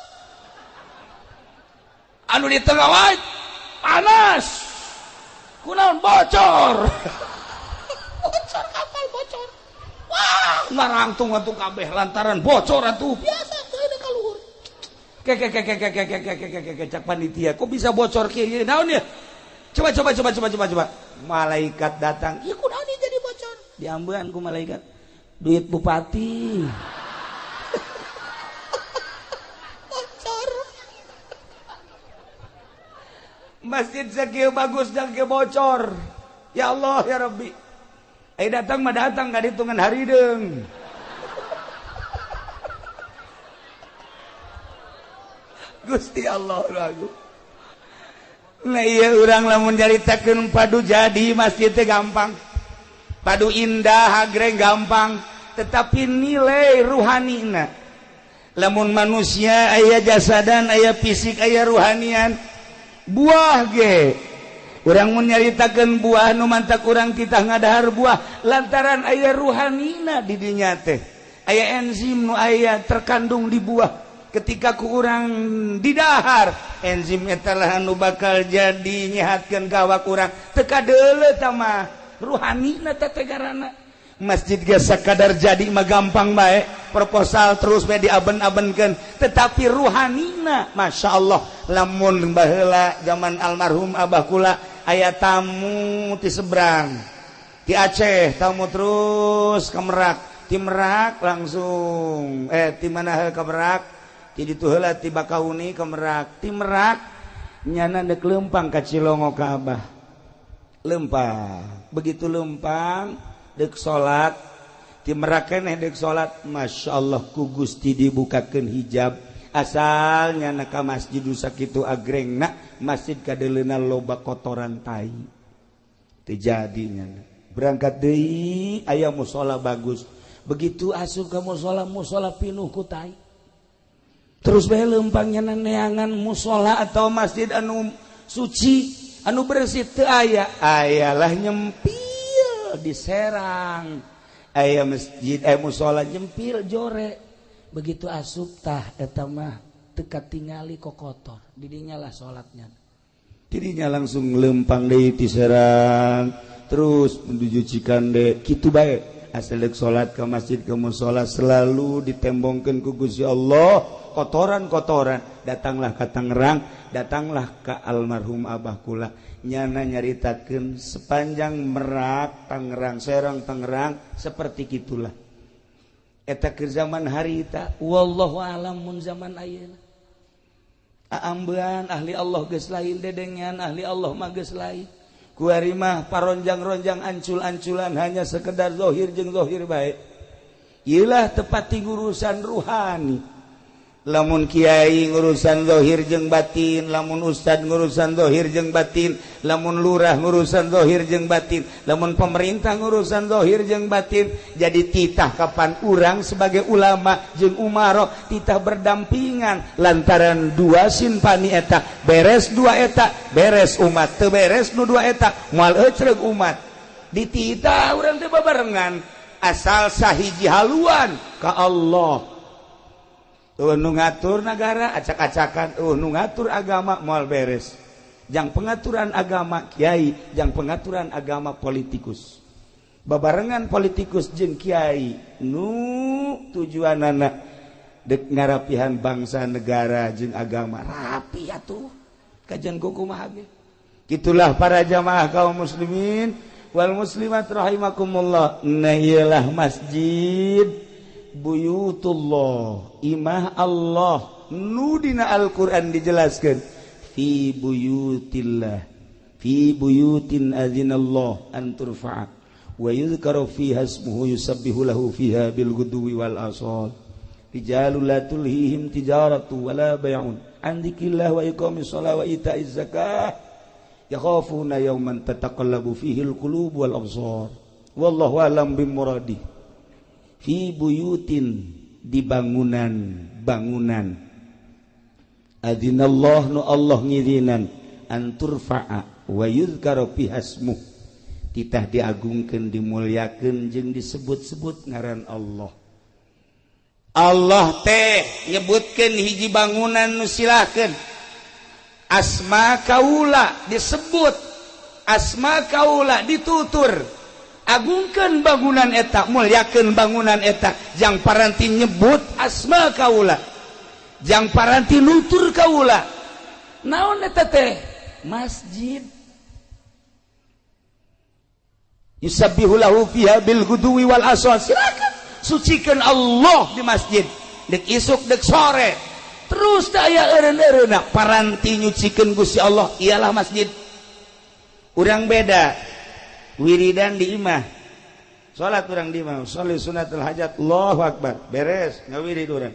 Anu di tengah wae panas. Kunaon bocor. Bocor kapal bocor. Wah, ngarangtung atuh kabeh lantaran bocor atuh. Biasa teu ka luhur. Kek cak panitia, kok bisa bocor kieu? Naon ya? Coba coba coba coba coba coba. Malaikat datang, ieu kunaon jadi bocor? Diambean ku malaikat. Duit bupati. Bocor. Masjid sakieu bagus dan ke bocor. Ya Allah ya Rabbi. Datang mah datang ka hitungan harideung. Gusti Allah lagu. Nah iya urang lamun nyaritakeun padu jadi masjid teh gampang. Padu indah agreng gampang, tetapi nilai ruhanina. Lamun manusia aya jasadan, aya fisik, aya ruhanian. Buah ge urang mun nyaritakeun buah nu mantak urang titah ngadahar buah lantaran aya ruhanina di dinya teh. Aya enzim nu aya terkandung di buah. Ketika ku urang didahar enzim eta lah nu bakal jadi nyehatkeun ka awak urang. Teu kadeuleu tah mah ruhanina teh tegarana. Masjid ge sakadar jadi mah gampang bae, proposal terus bae diaben-abenkeun, tetapi ruhanina Masya Allah. Lamun baheula zaman almarhum abah kula aya tamu ti seberang ti Aceh, tamu terus ke Merak, ti Merak langsung ti mana ke Merak, ti ditu heula ti Bakauni ke Merak, ti Merak nyana deuk leumpang ka Cilongo ka abah. Leumpang, begitu leumpang dek salat ti Merak keneh dek salat, Masya Allah ku Gusti dibukakeun hijab. Asalnya na ka masjid sakitu agrengna masjid kadeuleuna loba kotoran tai teu jadi nyana. Berangkat deui aya musala bagus, begitu asup ka musala, musala pinuh ku tai. Terus bae leumpang nyana neangan musala atau masjid anu suci anu bersih teu aya, ayalah nyempil di Serang aya masjid musola jempil jore. Begitu asup tah eta mah teu katingali kokotor, didinya lah salatnya, didinya langsung lempang deui ti Serang terus menuju Cikande kitu bae. Asal deuk salat ke masjid ke musola selalu ditembongkeun ku Gusti Allah kotoran-kotoran. Datanglah ka Tangerang, datanglah ka almarhum abah kula, nyana nyaritakeun sepanjang Merak Tangerang Serang Tangerang seperti kitulah eta keur zaman harita. Wallahu alam mun zaman ayeuna aambean ahli Allah geus lain, dedengean ahli Allah mah geus lain. Kuari mah paronjang-ronjang ancul-anculan hanya sekedar zahir jeung zahir bae. Ieulah tepat ti urusan ruhani. Lamun kiai ngurusan zahir jeung batin, lamun ustad ngurusan zahir jeung batin, lamun lurah ngurusan zahir jeung batin, lamun pemerintah ngurusan zahir jeung batin. Jadi titah kapan urang sebagai ulama jeung umaro titah berdampingan lantaran dua sinpani eta beres, dua eta beres umat, teu beres nu dua eta moal ecreug umat. Dititah urang teh babarengan asal sahiji haluan ka Allah. Nu ngatur negara acak-acakan, nu ngatur agama moal beres. Jang pengaturan agama kiai, jang pengaturan agama politikus. Babarengan politikus jeung kiai nu tujuanana dek ngarapihan bangsa negara jeung agama rapi atuh. Kajian kumaha ge. Kitulah para jamaah kaum muslimin wal muslimat rahimakumullah. Nah ieulah masjid buyutullah, imah Allah nu dina Al-Qur'an dijelaskeun fi buyutillah, fi buyutin azinallah an turfa'a wa yuzkaru fiha ismuhu yusabbihu lahu fiha bil ghudwi wal asal rijalul la tulhihim tijaratu wala bay'un an dzikrillah wa iqamis shalah wa ita'iz zakah yakhafuna yawman tataqallabu fihi al qulub wal absar wallahu a'lam bimuradi. Fi buyutin, di bangunan bangunan, adzinallah nu Allah ngizinan an turfa'a wa yuzkaru fiha ismuh, titah diagungkeun dimuliakeun jeung disebut-sebut ngaran Allah. Allah teh nyebutkeun hiji bangunan nu silahkeun asma kaula disebut, asma kaula ditutur. Agungkeun bangunan eta, mulyakeun bangunan eta, jang paranti nyebut asma kaula. Jang paranti nutur kaula. Naon eta teh? Masjid. Yusabbihu lahu fiha bil ghudwi wal asal. Silakan sucikan Allah di masjid. Dek isuk dek sore. Terus aya eureun-eureunna paranti nyucikeun Gusti Allah ialah masjid. Urang beda. Wiridan di imah. Salat urang di imah, sholli sunnatul hajat, Allahu akbar. Beres ngawirid urang.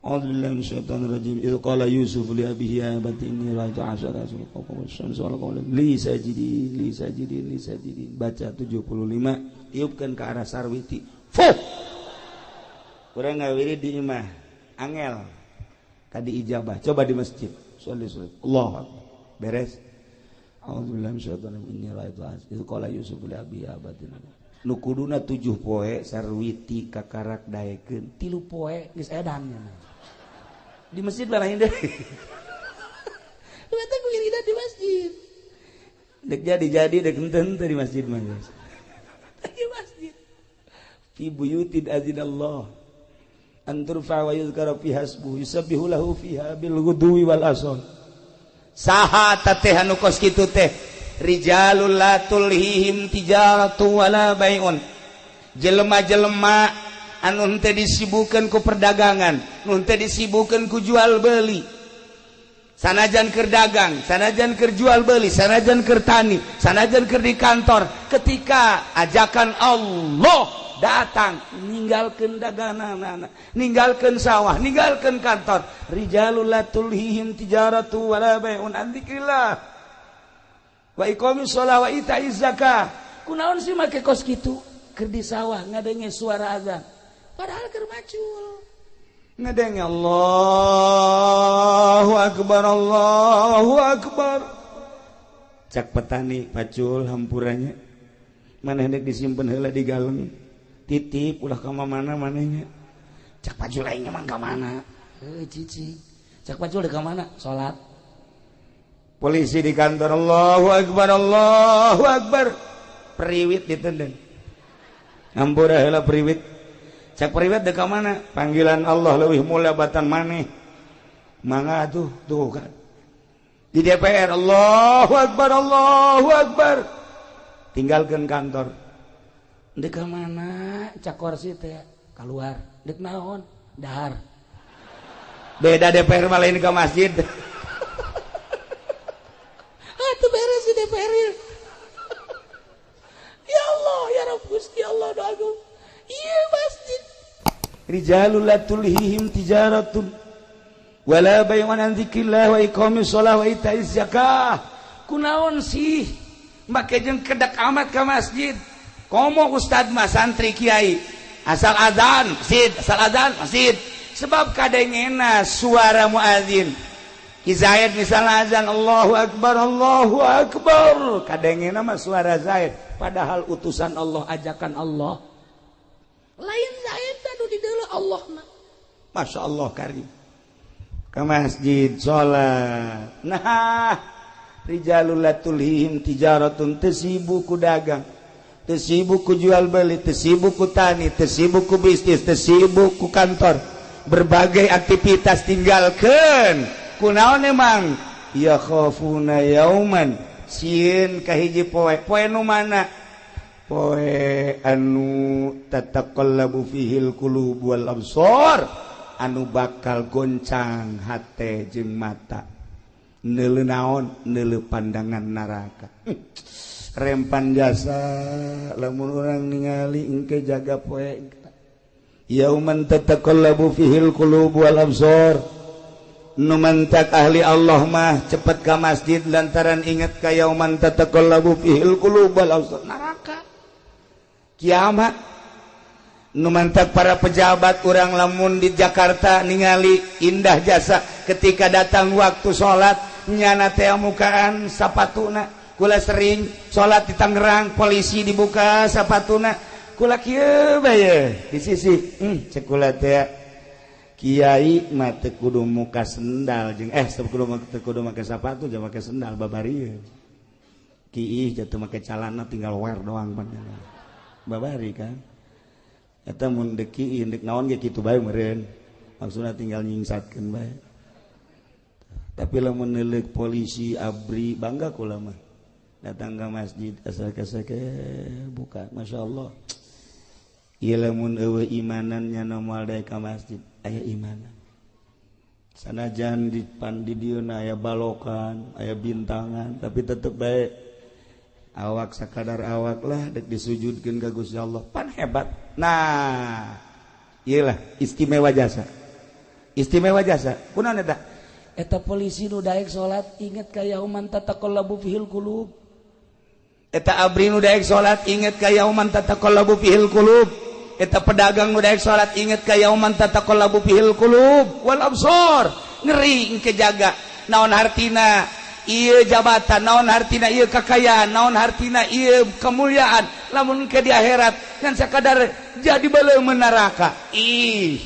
A'udzubillahi minasyaitonir rajim. Idz qala Yusuf li abihi ya abati inni ra'aitu asyara kawkaban wasyamsa wal qamara li sajidin li sajidin li sajidin. Baca 75, tiupkan ke arah sarwiti. Fuh. Urang ngawirid di imah, angel. Tadi ijabah, coba di masjid. Sholli sholli. Allahu akbar. Beres. A'udzubillahi minasyaitonir rajim. Inni ra'aitu asyara. Idz qala Yusuf li abihi ya abati. Nu kuduna 7 poe sarwiti kakarak daekeun, 3 poe geus edan. Di masjid lain deh. Lu teh wiridan di masjid. Dek jadi-jadi dek henteu di masjid mah. Di masjid. Fi buyutin azinallah an turfa wa yuzkara fiha ismuhu yusabbihu lahu fiha bil ghudwi wal asal. Saha teh anu kos kitu teh? Rijalul la tulhihim tijaratu wala bai'un. Jelema-jelema anu henteu disibukeun ku perdagangan, nu henteu disibukeun ku jual beli. Sanajan keur dagang, sanajan keur jual beli, sanajan keur tani, sanajan keur di kantor, ketika ajakan Allah datang, ninggalkeun daganganana, ninggalkeun sawah, ninggalkeun kantor. Rijalul la tulhihim tijaratu wala bai'un an dzikrillah wa iqamis shalah wa ita'iz zakah. Kunaon sih make kos kitu? Keur di sawah ngadenge suara azan. Padahal keur macul. Ngadenge Allahu akbar, Allahu akbar. Cak petani pacul hampurannya. Maneh dek disimpen heula di galeng. Titip ulah ka mana manehnya. Cak pacul aing mah ka mana? Heuh cicing. Cak pacul ka mana? Salat. Polisi di kantor Allahu akbar, Allahu akbar. Periwit ditendang. Hampura heula periwit. Cak periwit dek ka mana? Panggilan Allah leuwih mulia batan maneh. Mangga tuh, tuh kan. Di DPR Allahu akbar, Allahu akbar. Tinggalkeun kantor. Dek ka mana? Cak kursi teh keluar. Dek naon? Dahar. Beda DPR mah lain ke masjid. Ah, tuh beres di DPR. Ya Allah, ya Rabb Gusti Allah doa. Iya masjid. Rijalul la tulhihim tijaratun wala bay'un an dzikrillah wa iqamis shalah wa ita'iz zakah. Kunaon sih make jeung kedak amat ka masjid? Komo ustad mah santri kiai asal azan masjid, asal azan masjid. Sebab kadengena suara muazin. Ki Zaid misalnya azan Allahu akbar, Allahu akbar. Kadengena mah suara Zaid, padahal utusan Allah, ajakan Allah. Lain Zaid anu di deuleu Allah mah. Masya Allah karim. Ke masjid salat. Nah, rijalul la tulhihim tijaratun, teu sibuk ku dagang, teu sibuk ku jual beli, teu sibuk ku tani, teu sibuk ku bisnis, teu sibuk ku kantor. Berbagai aktivitas tinggalkeun. Kunaon emang? Ya khafuna yauman, sieun ka hiji poe. Poe nu mana? Poe anu tataqallabu fihil qulub wal absar, anu bakal goncang hate jeung mata. Neuleu naon? Neuleu pandangan neraka. Rempan jasa lamun urang ningali engke jaga poe. Yauman tataqallabu fihil qulub wal absar. Nu mantak ahli Allah mah cepet ka masjid lantaran inget ka yauman tataqallabu fihil qulub wal absar, neraka. Kiamat. Nu mantak para pejabat urang lamun di Jakarta ningali indah jasa ketika datang waktu salat nyana teh mukaan sapatuna. Kula sering salat di Tangerang, polisi dibuka sapatuna. Kula kieu bae di sisi cek kula teh kiai mah teu kudu muka sendal jeung teu kudu make sapatu jeung make sendal babari. Kiih jatuh make calana tinggal wear doang panjang. Babari kan. Eta mun deuk kiih deuk naon ge kitu bae meureun. Maksudna tinggal nyingsatkeun bae. Tapi lamun neuleuk polisi ABRI bangga kula mah. Datang ke masjid asal kasake buka, Masya Allah. Ieu lamun eueuh imanannya moal daek ka masjid, aya imanan. Sanajan di pan di dieu aya balokan, aya bintangan, tapi tetep bae awak sakadar awak lah dek disujudkeun ka Gusti Allah. Pan hebat. Nah, iyalah istimewa jasa. Istimewa jasa. Kunaon eta? Eta polisi nu daek salat inget ka yauman tataqallabu fihil qulub. Eta ABRI nu daek salat inget ka yauman tataqallabu fihil qulub. Eta pedagang nu daek salat inget ka yauman tataqallabu fihil qulub wal absar. Ngeri engke jaga. Naon hartina ieu jabatan, naon hartina ieu kekayaan, naon hartina ieu kemuliaan. Lamun engke di akhirat ngan sakadar jadi beuleum neraka. Ih,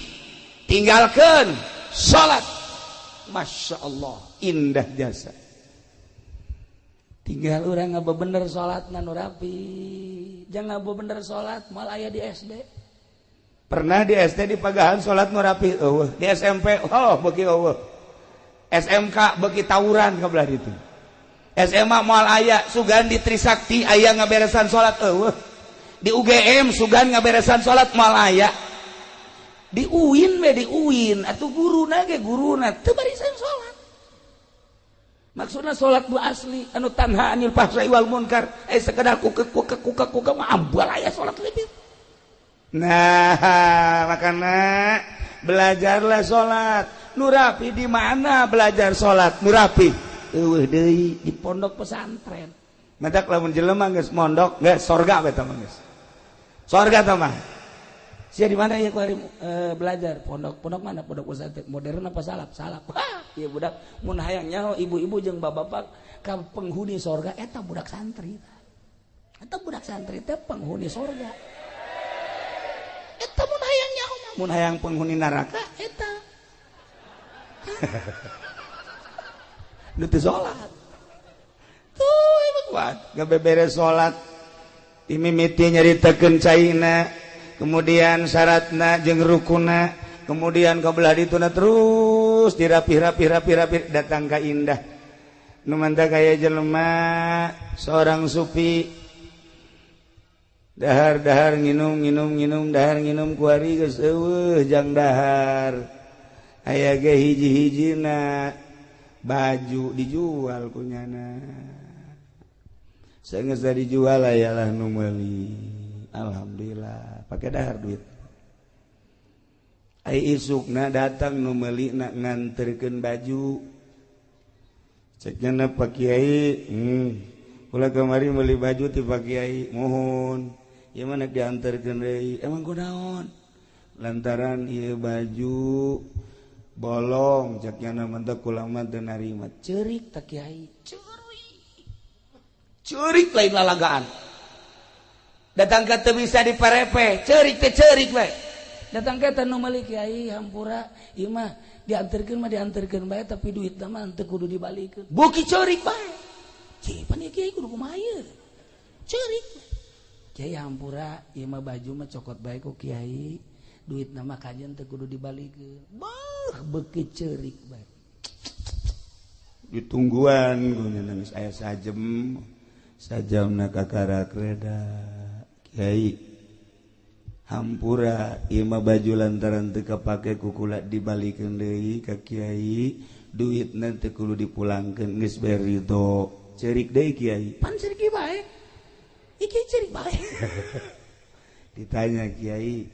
tinggalkeun salat. Masya Allah, indah jasa. Tinggal orang ngaba bener salat nu rapi. Jangan ngaba bener salat mal aya di SD. Pernah di SD di pagahan salat nu rapi eueuh, di SMP oh beuki eueuh. SMK beuki tawuran ka belah ditu. SMA moal aya sugan di Trisakti aya ngaberesan salat eueuh. Di UGM sugan ngaberesan salat moal aya. Di UIN we di UIN atuh guruna ge guruna teu barisan salat. Maksudna salat nu asli anu tanha anil fahsai wal munkar, sekedar kuka kuka kuka kuka mah ambal aya salat lebih. Nah, makana belajarlah salat. Nu rapi di mana belajar salat nu rapi? Eueuh deui di pondok pesantren. Matak lamun jelema geus mondok geus sorga we tah mah geus. Sorga tah mah. Sia di mana ya ku hari belajar pondok pondok mana pondok pesantren modern apa salaf salaf. Ieu budak mun hayang nyaho ibu-ibu jeung bapak-bapak ka penghuni sorga eta budak santri. Eta budak santri teh penghuni sorga. Eta mun hayang nyaho mah mun hayang penghuni neraka eta. Nu teu salat. Tuh emang kuat ngabeberes salat. Dimimiti nyaritakeun caina, kemudian syaratna jeung rukuna, kemudian ka belah dituna terus dirapih-rapih-rapih-rapih datang ka indah. Nu mantap kaya jelema seorang sufi dahar-dahar nginum nginum nginum dahar nginum kuari geus eueuh jang dahar. Aya ge hiji-hijina baju dijual kunyana. Saenggeus dijual ayalah nu meuli. Alhamdulillah pakai dahar duit. Ai isukna datang nu meuli na nganterkeun baju. Cek nya Pak Kiai, kula kamari meuli baju ti Pak Kiai, mohon. Ieu mah nek dianterkeun deui. Emang kunaon? Lantaran ieu baju bolong cek nya mah teh kula mah teu narima. Ceurik tah Kiai, ceurik. Ceurik lain lalagaan. Datang ke teu bisa diparepe, ceurik teh ceurik we. Datang ke teh nu meuli Kiai hampura, ieu mah dianterkeun mah dianterkeun bae tapi duitna mah teu kudu dibalikeun. Buki ceurik bae. Cih, pan ieu Kiai kudu kumaha ieu? Ceurik. Kiai hampura, ieu mah baju mah cokot bae ku Kiai, duitna mah kajen teu kudu dibalikeun. Beuh, beuki ceurik bae. Ditungguan guna nangis aya sajem. Sajamna kakarak reda. Kiai hampura ieu mah baju lantaran teu kapake ku kula dibalikeun deui ka Kiai, duitna teu kudu dipulangkeun geus bae ridho. Ceurik deui Kiai. Pan ceurik bae. Iki ceurik bae. Ditanya Kiai,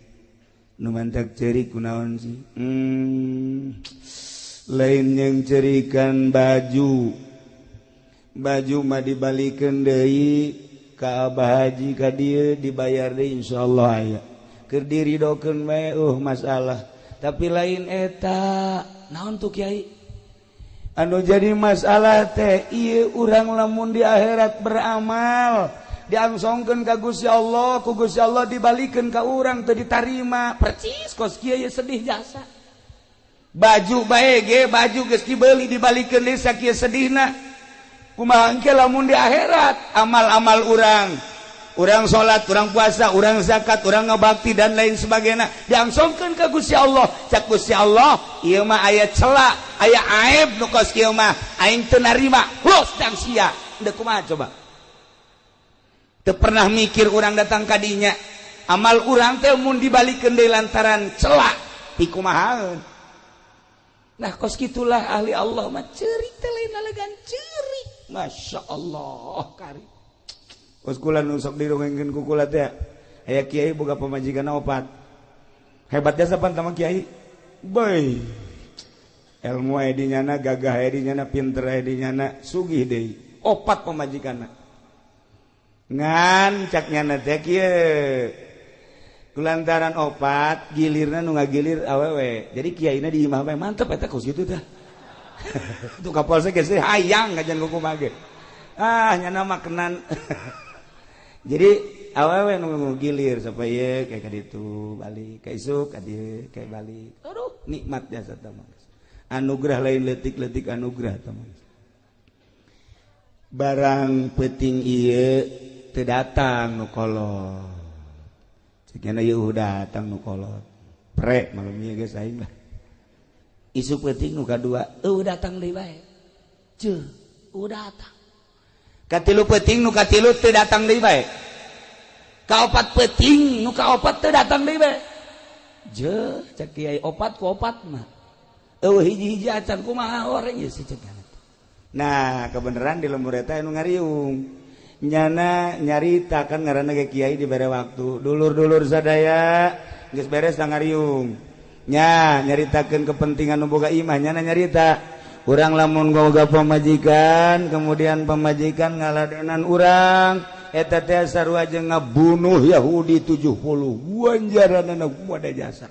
nu mantak ceurik kunaon sih? Lain yang cerikan baju. Baju mah dibalikeun deui ka Abah Haji ka dieu dibayar deui insyaallah aya. Keur diridokeun bae masalah. Tapi lain eta. Naon tuh Kiai? Anu jadi masalah teh ieu urang lamun di akhirat beramal diangsongkeun ka Gusti Allah, ku Gusti Allah dibalikeun ka urang teu ditarima. Percis kos kieu sedih jasa. Baju bae ge baju geus dibeli dibalikeun deui sakieu sedihna. Kumaha engke lamun di akhirat amal-amal urang Urang salat, urang puasa, urang zakat, urang ngabakti dan lain sebagainya diangsongkeun ka Gusti Allah. Cak Gusti Allah, ieu mah aya cela, aya aib nu kos kieu mah, aing teu narima. Los dang sia. Deuk kumaha coba? Teu pernah mikir urang datang ka dinya. Amal urang teh mun dibalikeun deui lantaran cela, pikumahaeun. Nah, kos kitulah ahli Allah mah ceurik teh lain lalegan ceurik. Masya Allah, kari. Kos kula nu sok dirongengkeun ku kula teh aya kiai boga pamajikan opat. Hebat jasa pan tama kiai. Bae. Ilmu aya di nyana, gagah aya di nyana, pinter aya di nyana, sugih deui. Opat pamajikanna. Ngan cak nyana teh kieu. Kulantaran opat gilirna nu ngagilir awewe. Jadi kiaina di imah bae mantep eta kos kitu tah. Tuh kapolsek geus hayang kajian kumaha ge. Ah nyana makanan. Jadi awewe nu gilir sampai ye kayak kaditu balik ka isuk ka dieu kayak balik. Aduh nikmat jasa tah mah. Anugerah lain leutik-leutik anugerah tah mah. Barang peuting ieu teu datang nu kolot. Cek nyana ieu datang nu kolot. Pre malum ieu geus aing lah. Isuk peuting nu kadua eueuh datang deui bae. Ceuh, eueuh datang. Katilu peuting nu katilu teu datang deui bae. Kaopat peuting nu kaopat teu datang deui bae. Je cek kiai opat ku opat mah. Eueuh hiji-hiji acan kumaha oreng ieu si cek. Nah, kebenaran di lembur eta anu ngariung. Nyana nyarita kan ngaranna ge kiai dibere waktu. Dulur-dulur sadaya geus beres da ngariung. Nya nyaritakeun kepentingan nu boga imah nyana nyarita. Urang lamun boga pamajikan, kemudian pamajikan ngaladenan urang, eta teh sarua jeung ngabunuh Yahudi 70. Wanjaranana kumaha jasa.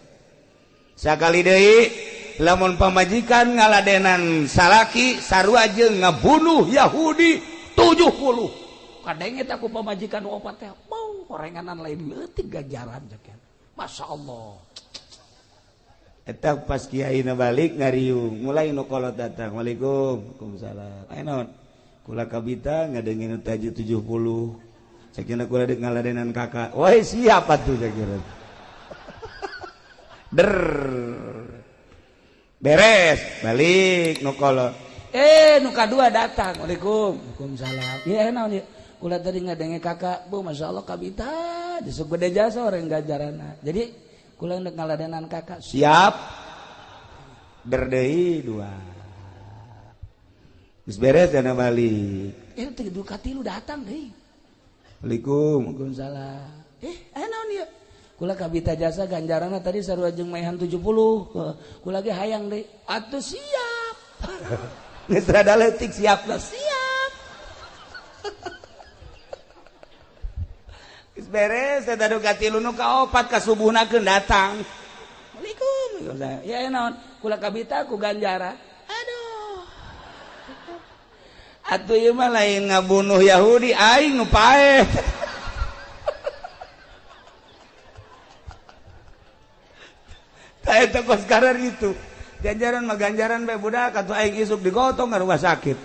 Sakali deui lamun pamajikan ngaladenan salaki sarua jeung ngabunuh Yahudi 70. Kadenge teh ku pamajikan opat teh, bau horenganan lain leutik ganjaran cek. Masya Allah. Eta pas kiai na balik ngariung, mulai nu kolot datang. Waalaikum, waalaikumsalam. Aya naon? Kula kabita ngadengin tahajud 70. Sakina kula deuk ngaladenan kakak. Woi siapa tuh sakira. Der. Beres, balik nu kolot. Nu kadua datang. Waalaikum, waalaikumsalam. Ieu naon ieu? Kula tadi ngadenge kakak, bu Masya Allah kabita, disuk gede jasa orang ganjaranna. Jadi kula ndek ngaladenan kakak siap berdei dua geus beres dana balik teh du katilu datang deui. Waalaikum, waalaikumsalam. Aya naon ieu? Kula kabita jasa ganjaranna tadi sarua jeung maehan 70. Kula ge hayang deui. Atuh siap. Geus rada leutik siap lah siap. Geus beres eta du katilu nu kaopat ka subuhna keun datang. Waalaikum. Ya naon? Kula kabita ku ganjaran. Aduh. Atuh ieu mah lain ngabunuh Yahudi aing nu paeh. Tah eta kos karar itu. Ganjaran mah ganjaran bae budak atuh aing isuk digotong ka rumah sakit.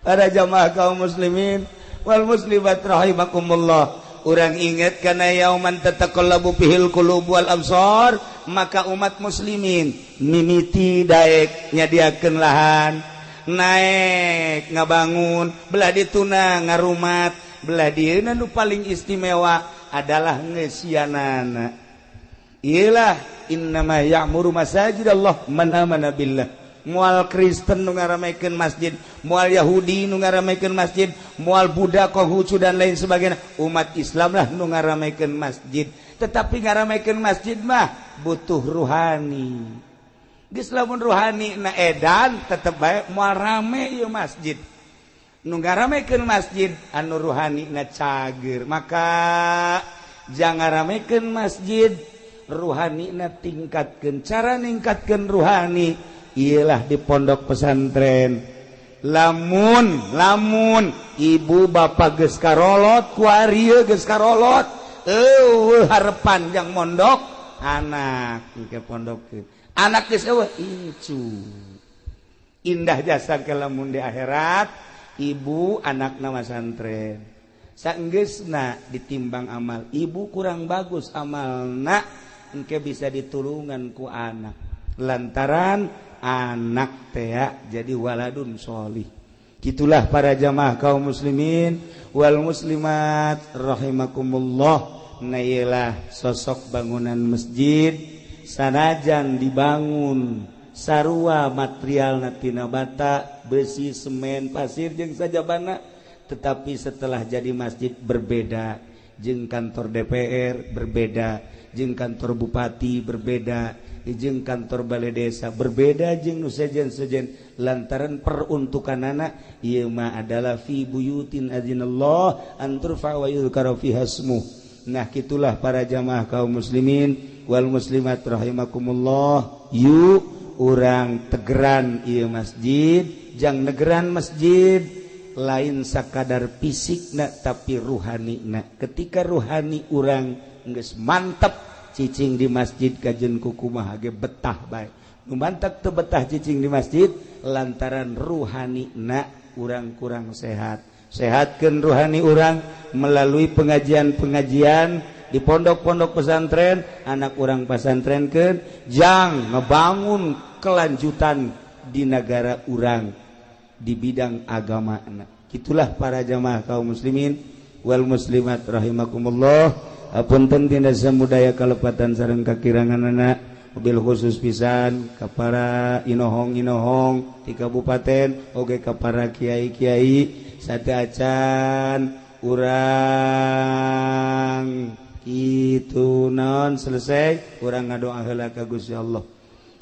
Para jamaah kaum muslimin wal muslimat rahimakumullah. Urang ingat kana yauman tataqallabu fihil qulub wal absar, maka umat muslimin mimiti daek nyadiakeun lahan, naek ngabangun, belah dituna ngarumat, belah dieuna nu paling istimewa adalah ngeusianana. Iyalah innama ya'muru masajidallah man amana billah. Moal Kristen nu ngaramekeun masjid, moal Yahudi nu ngaramekeun masjid, moal Buddha, Konghucu dan lain sebagainya. Umat Islam lah nu ngaramekeun masjid. Tetapi ngaramekeun masjid mah butuh ruhani. Geus lamun ruhani na edan tetep bae moal rame ieu masjid. Nu ngaramekeun masjid anu ruhani na cager. Maka jangan ramekeun masjid, ruhani na tingkatkeun. Cara ningkatkeun ruhani ialah di pondok pesantren. Lamun lamun ibu bapak geus karolot kuari geus karolot eueuh harepan jang mondok anak ke pondok anak geus eueuh incu indah jasa ke lamun di akhirat ibu anak nama santren. Saenggeusna ditimbang amal ibu kurang bagus amalna engke bisa ditulungan ku anak lantaran anak tea jadi waladun sholih. Gitulah para jamaah kaum muslimin wal muslimat rahimakumullah. Nah iyalah sosok bangunan masjid sanajan dibangun sarua material tina bata, besi, semen, pasir jeung sajabana, tetapi setelah jadi masjid berbeda jeung kantor DPR, berbeda jeung kantor bupati, berbeda jeung kantor balai desa, berbeda jeung nu sejen-sejen lantaran peruntukanana ieu mah adalah fi buyutin azinallah an turfa wa yuzkara fiha ismuh. Nah kitulah para jamaah kaum muslimin wal muslimat rahimakumullah. Yuk urang tegeran ieu masjid, jang negeran masjid lain sakadar fisikna tapi ruhanina. Ketika ruhani urang geus mantep cicing di masjid kajen kukumaha ge betah bae. Nu mantep teu betah cicing di masjid lantaran ruhanina urang kurang sehat. Sehatkeun ruhani urang melalui pengajian-pengajian di pondok-pondok pesantren, anak urang pesantrenkeun jang ngebangun kelanjutan di negara urang di bidang agama. Itulah para jamaah kaum muslimin wal muslimat rahimakumullah. Apunten tina samudaya kalepatan sareng kakiranganana, mobil khusus pisan ka para inohong-inohong di kabupaten oge ka para kiai-kiai sateuacan urang kitu naon selesai urang ngadoa heula ka Gusti Allah.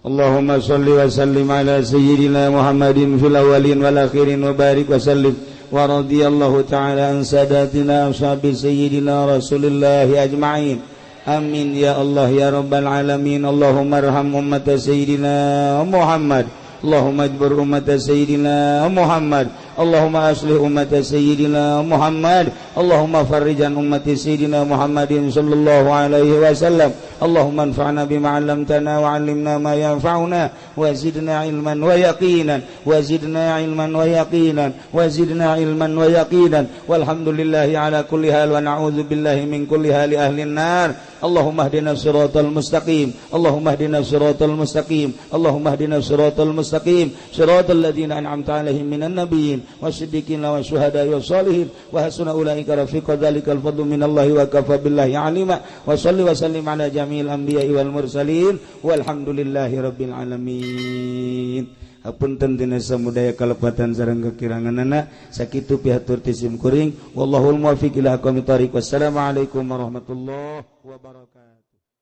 Allahumma shalli wa sallim ala sayyidina Muhammadin fil awwalin wal akhirin wa barik wa sallim wa radiyallahu ta'ala an sadatina ashabi sayyidina Rasulillah ajma'in. Amin ya Allah ya rabbal alamin. Allahumma arham ummata sayyidina Muhammad. Allahumma ajbur ummata sayyidina Muhammad. Allahumma aslih ummata sayyidina Muhammad. Allahumma farrijan ummati sayyidina Muhammadin sallallahu alaihi wasallam. Allahumma anfa'na bima 'allamtana wa 'allimna ma yanfa'una wa zidna ilman wa yaqinan wa zidna ilman wa yaqinan wa zidna ilman wa yaqinan. Walhamdulillahi ala kulli hal wa na'udzu billahi min kulli hali ahli an-nar. Allahumma hdina siratal mustaqim. Allahumma hdina siratal mustaqim. Allahumma hdina siratal mustaqim. Siratal ladzina an'amta 'alaihim minan nabiyyin wasiddiqin wasyuhada'i wassalihin wa hasuna ulaika rafiqa. Dzalikal fadlu minallahi wa kafa billahi alima. Wa shalli wa sallim ala jami'il anbiya'i wal mursalin walhamdulillahi rabbil alamin. Apunten dina samudaya kalepatan sareng kakiranganana sakitu pihatur ti sim kuring. Wallahul muwaffiq ila aqwamit thariq. Wassalamualaikum warahmatullahi wabarakatuh.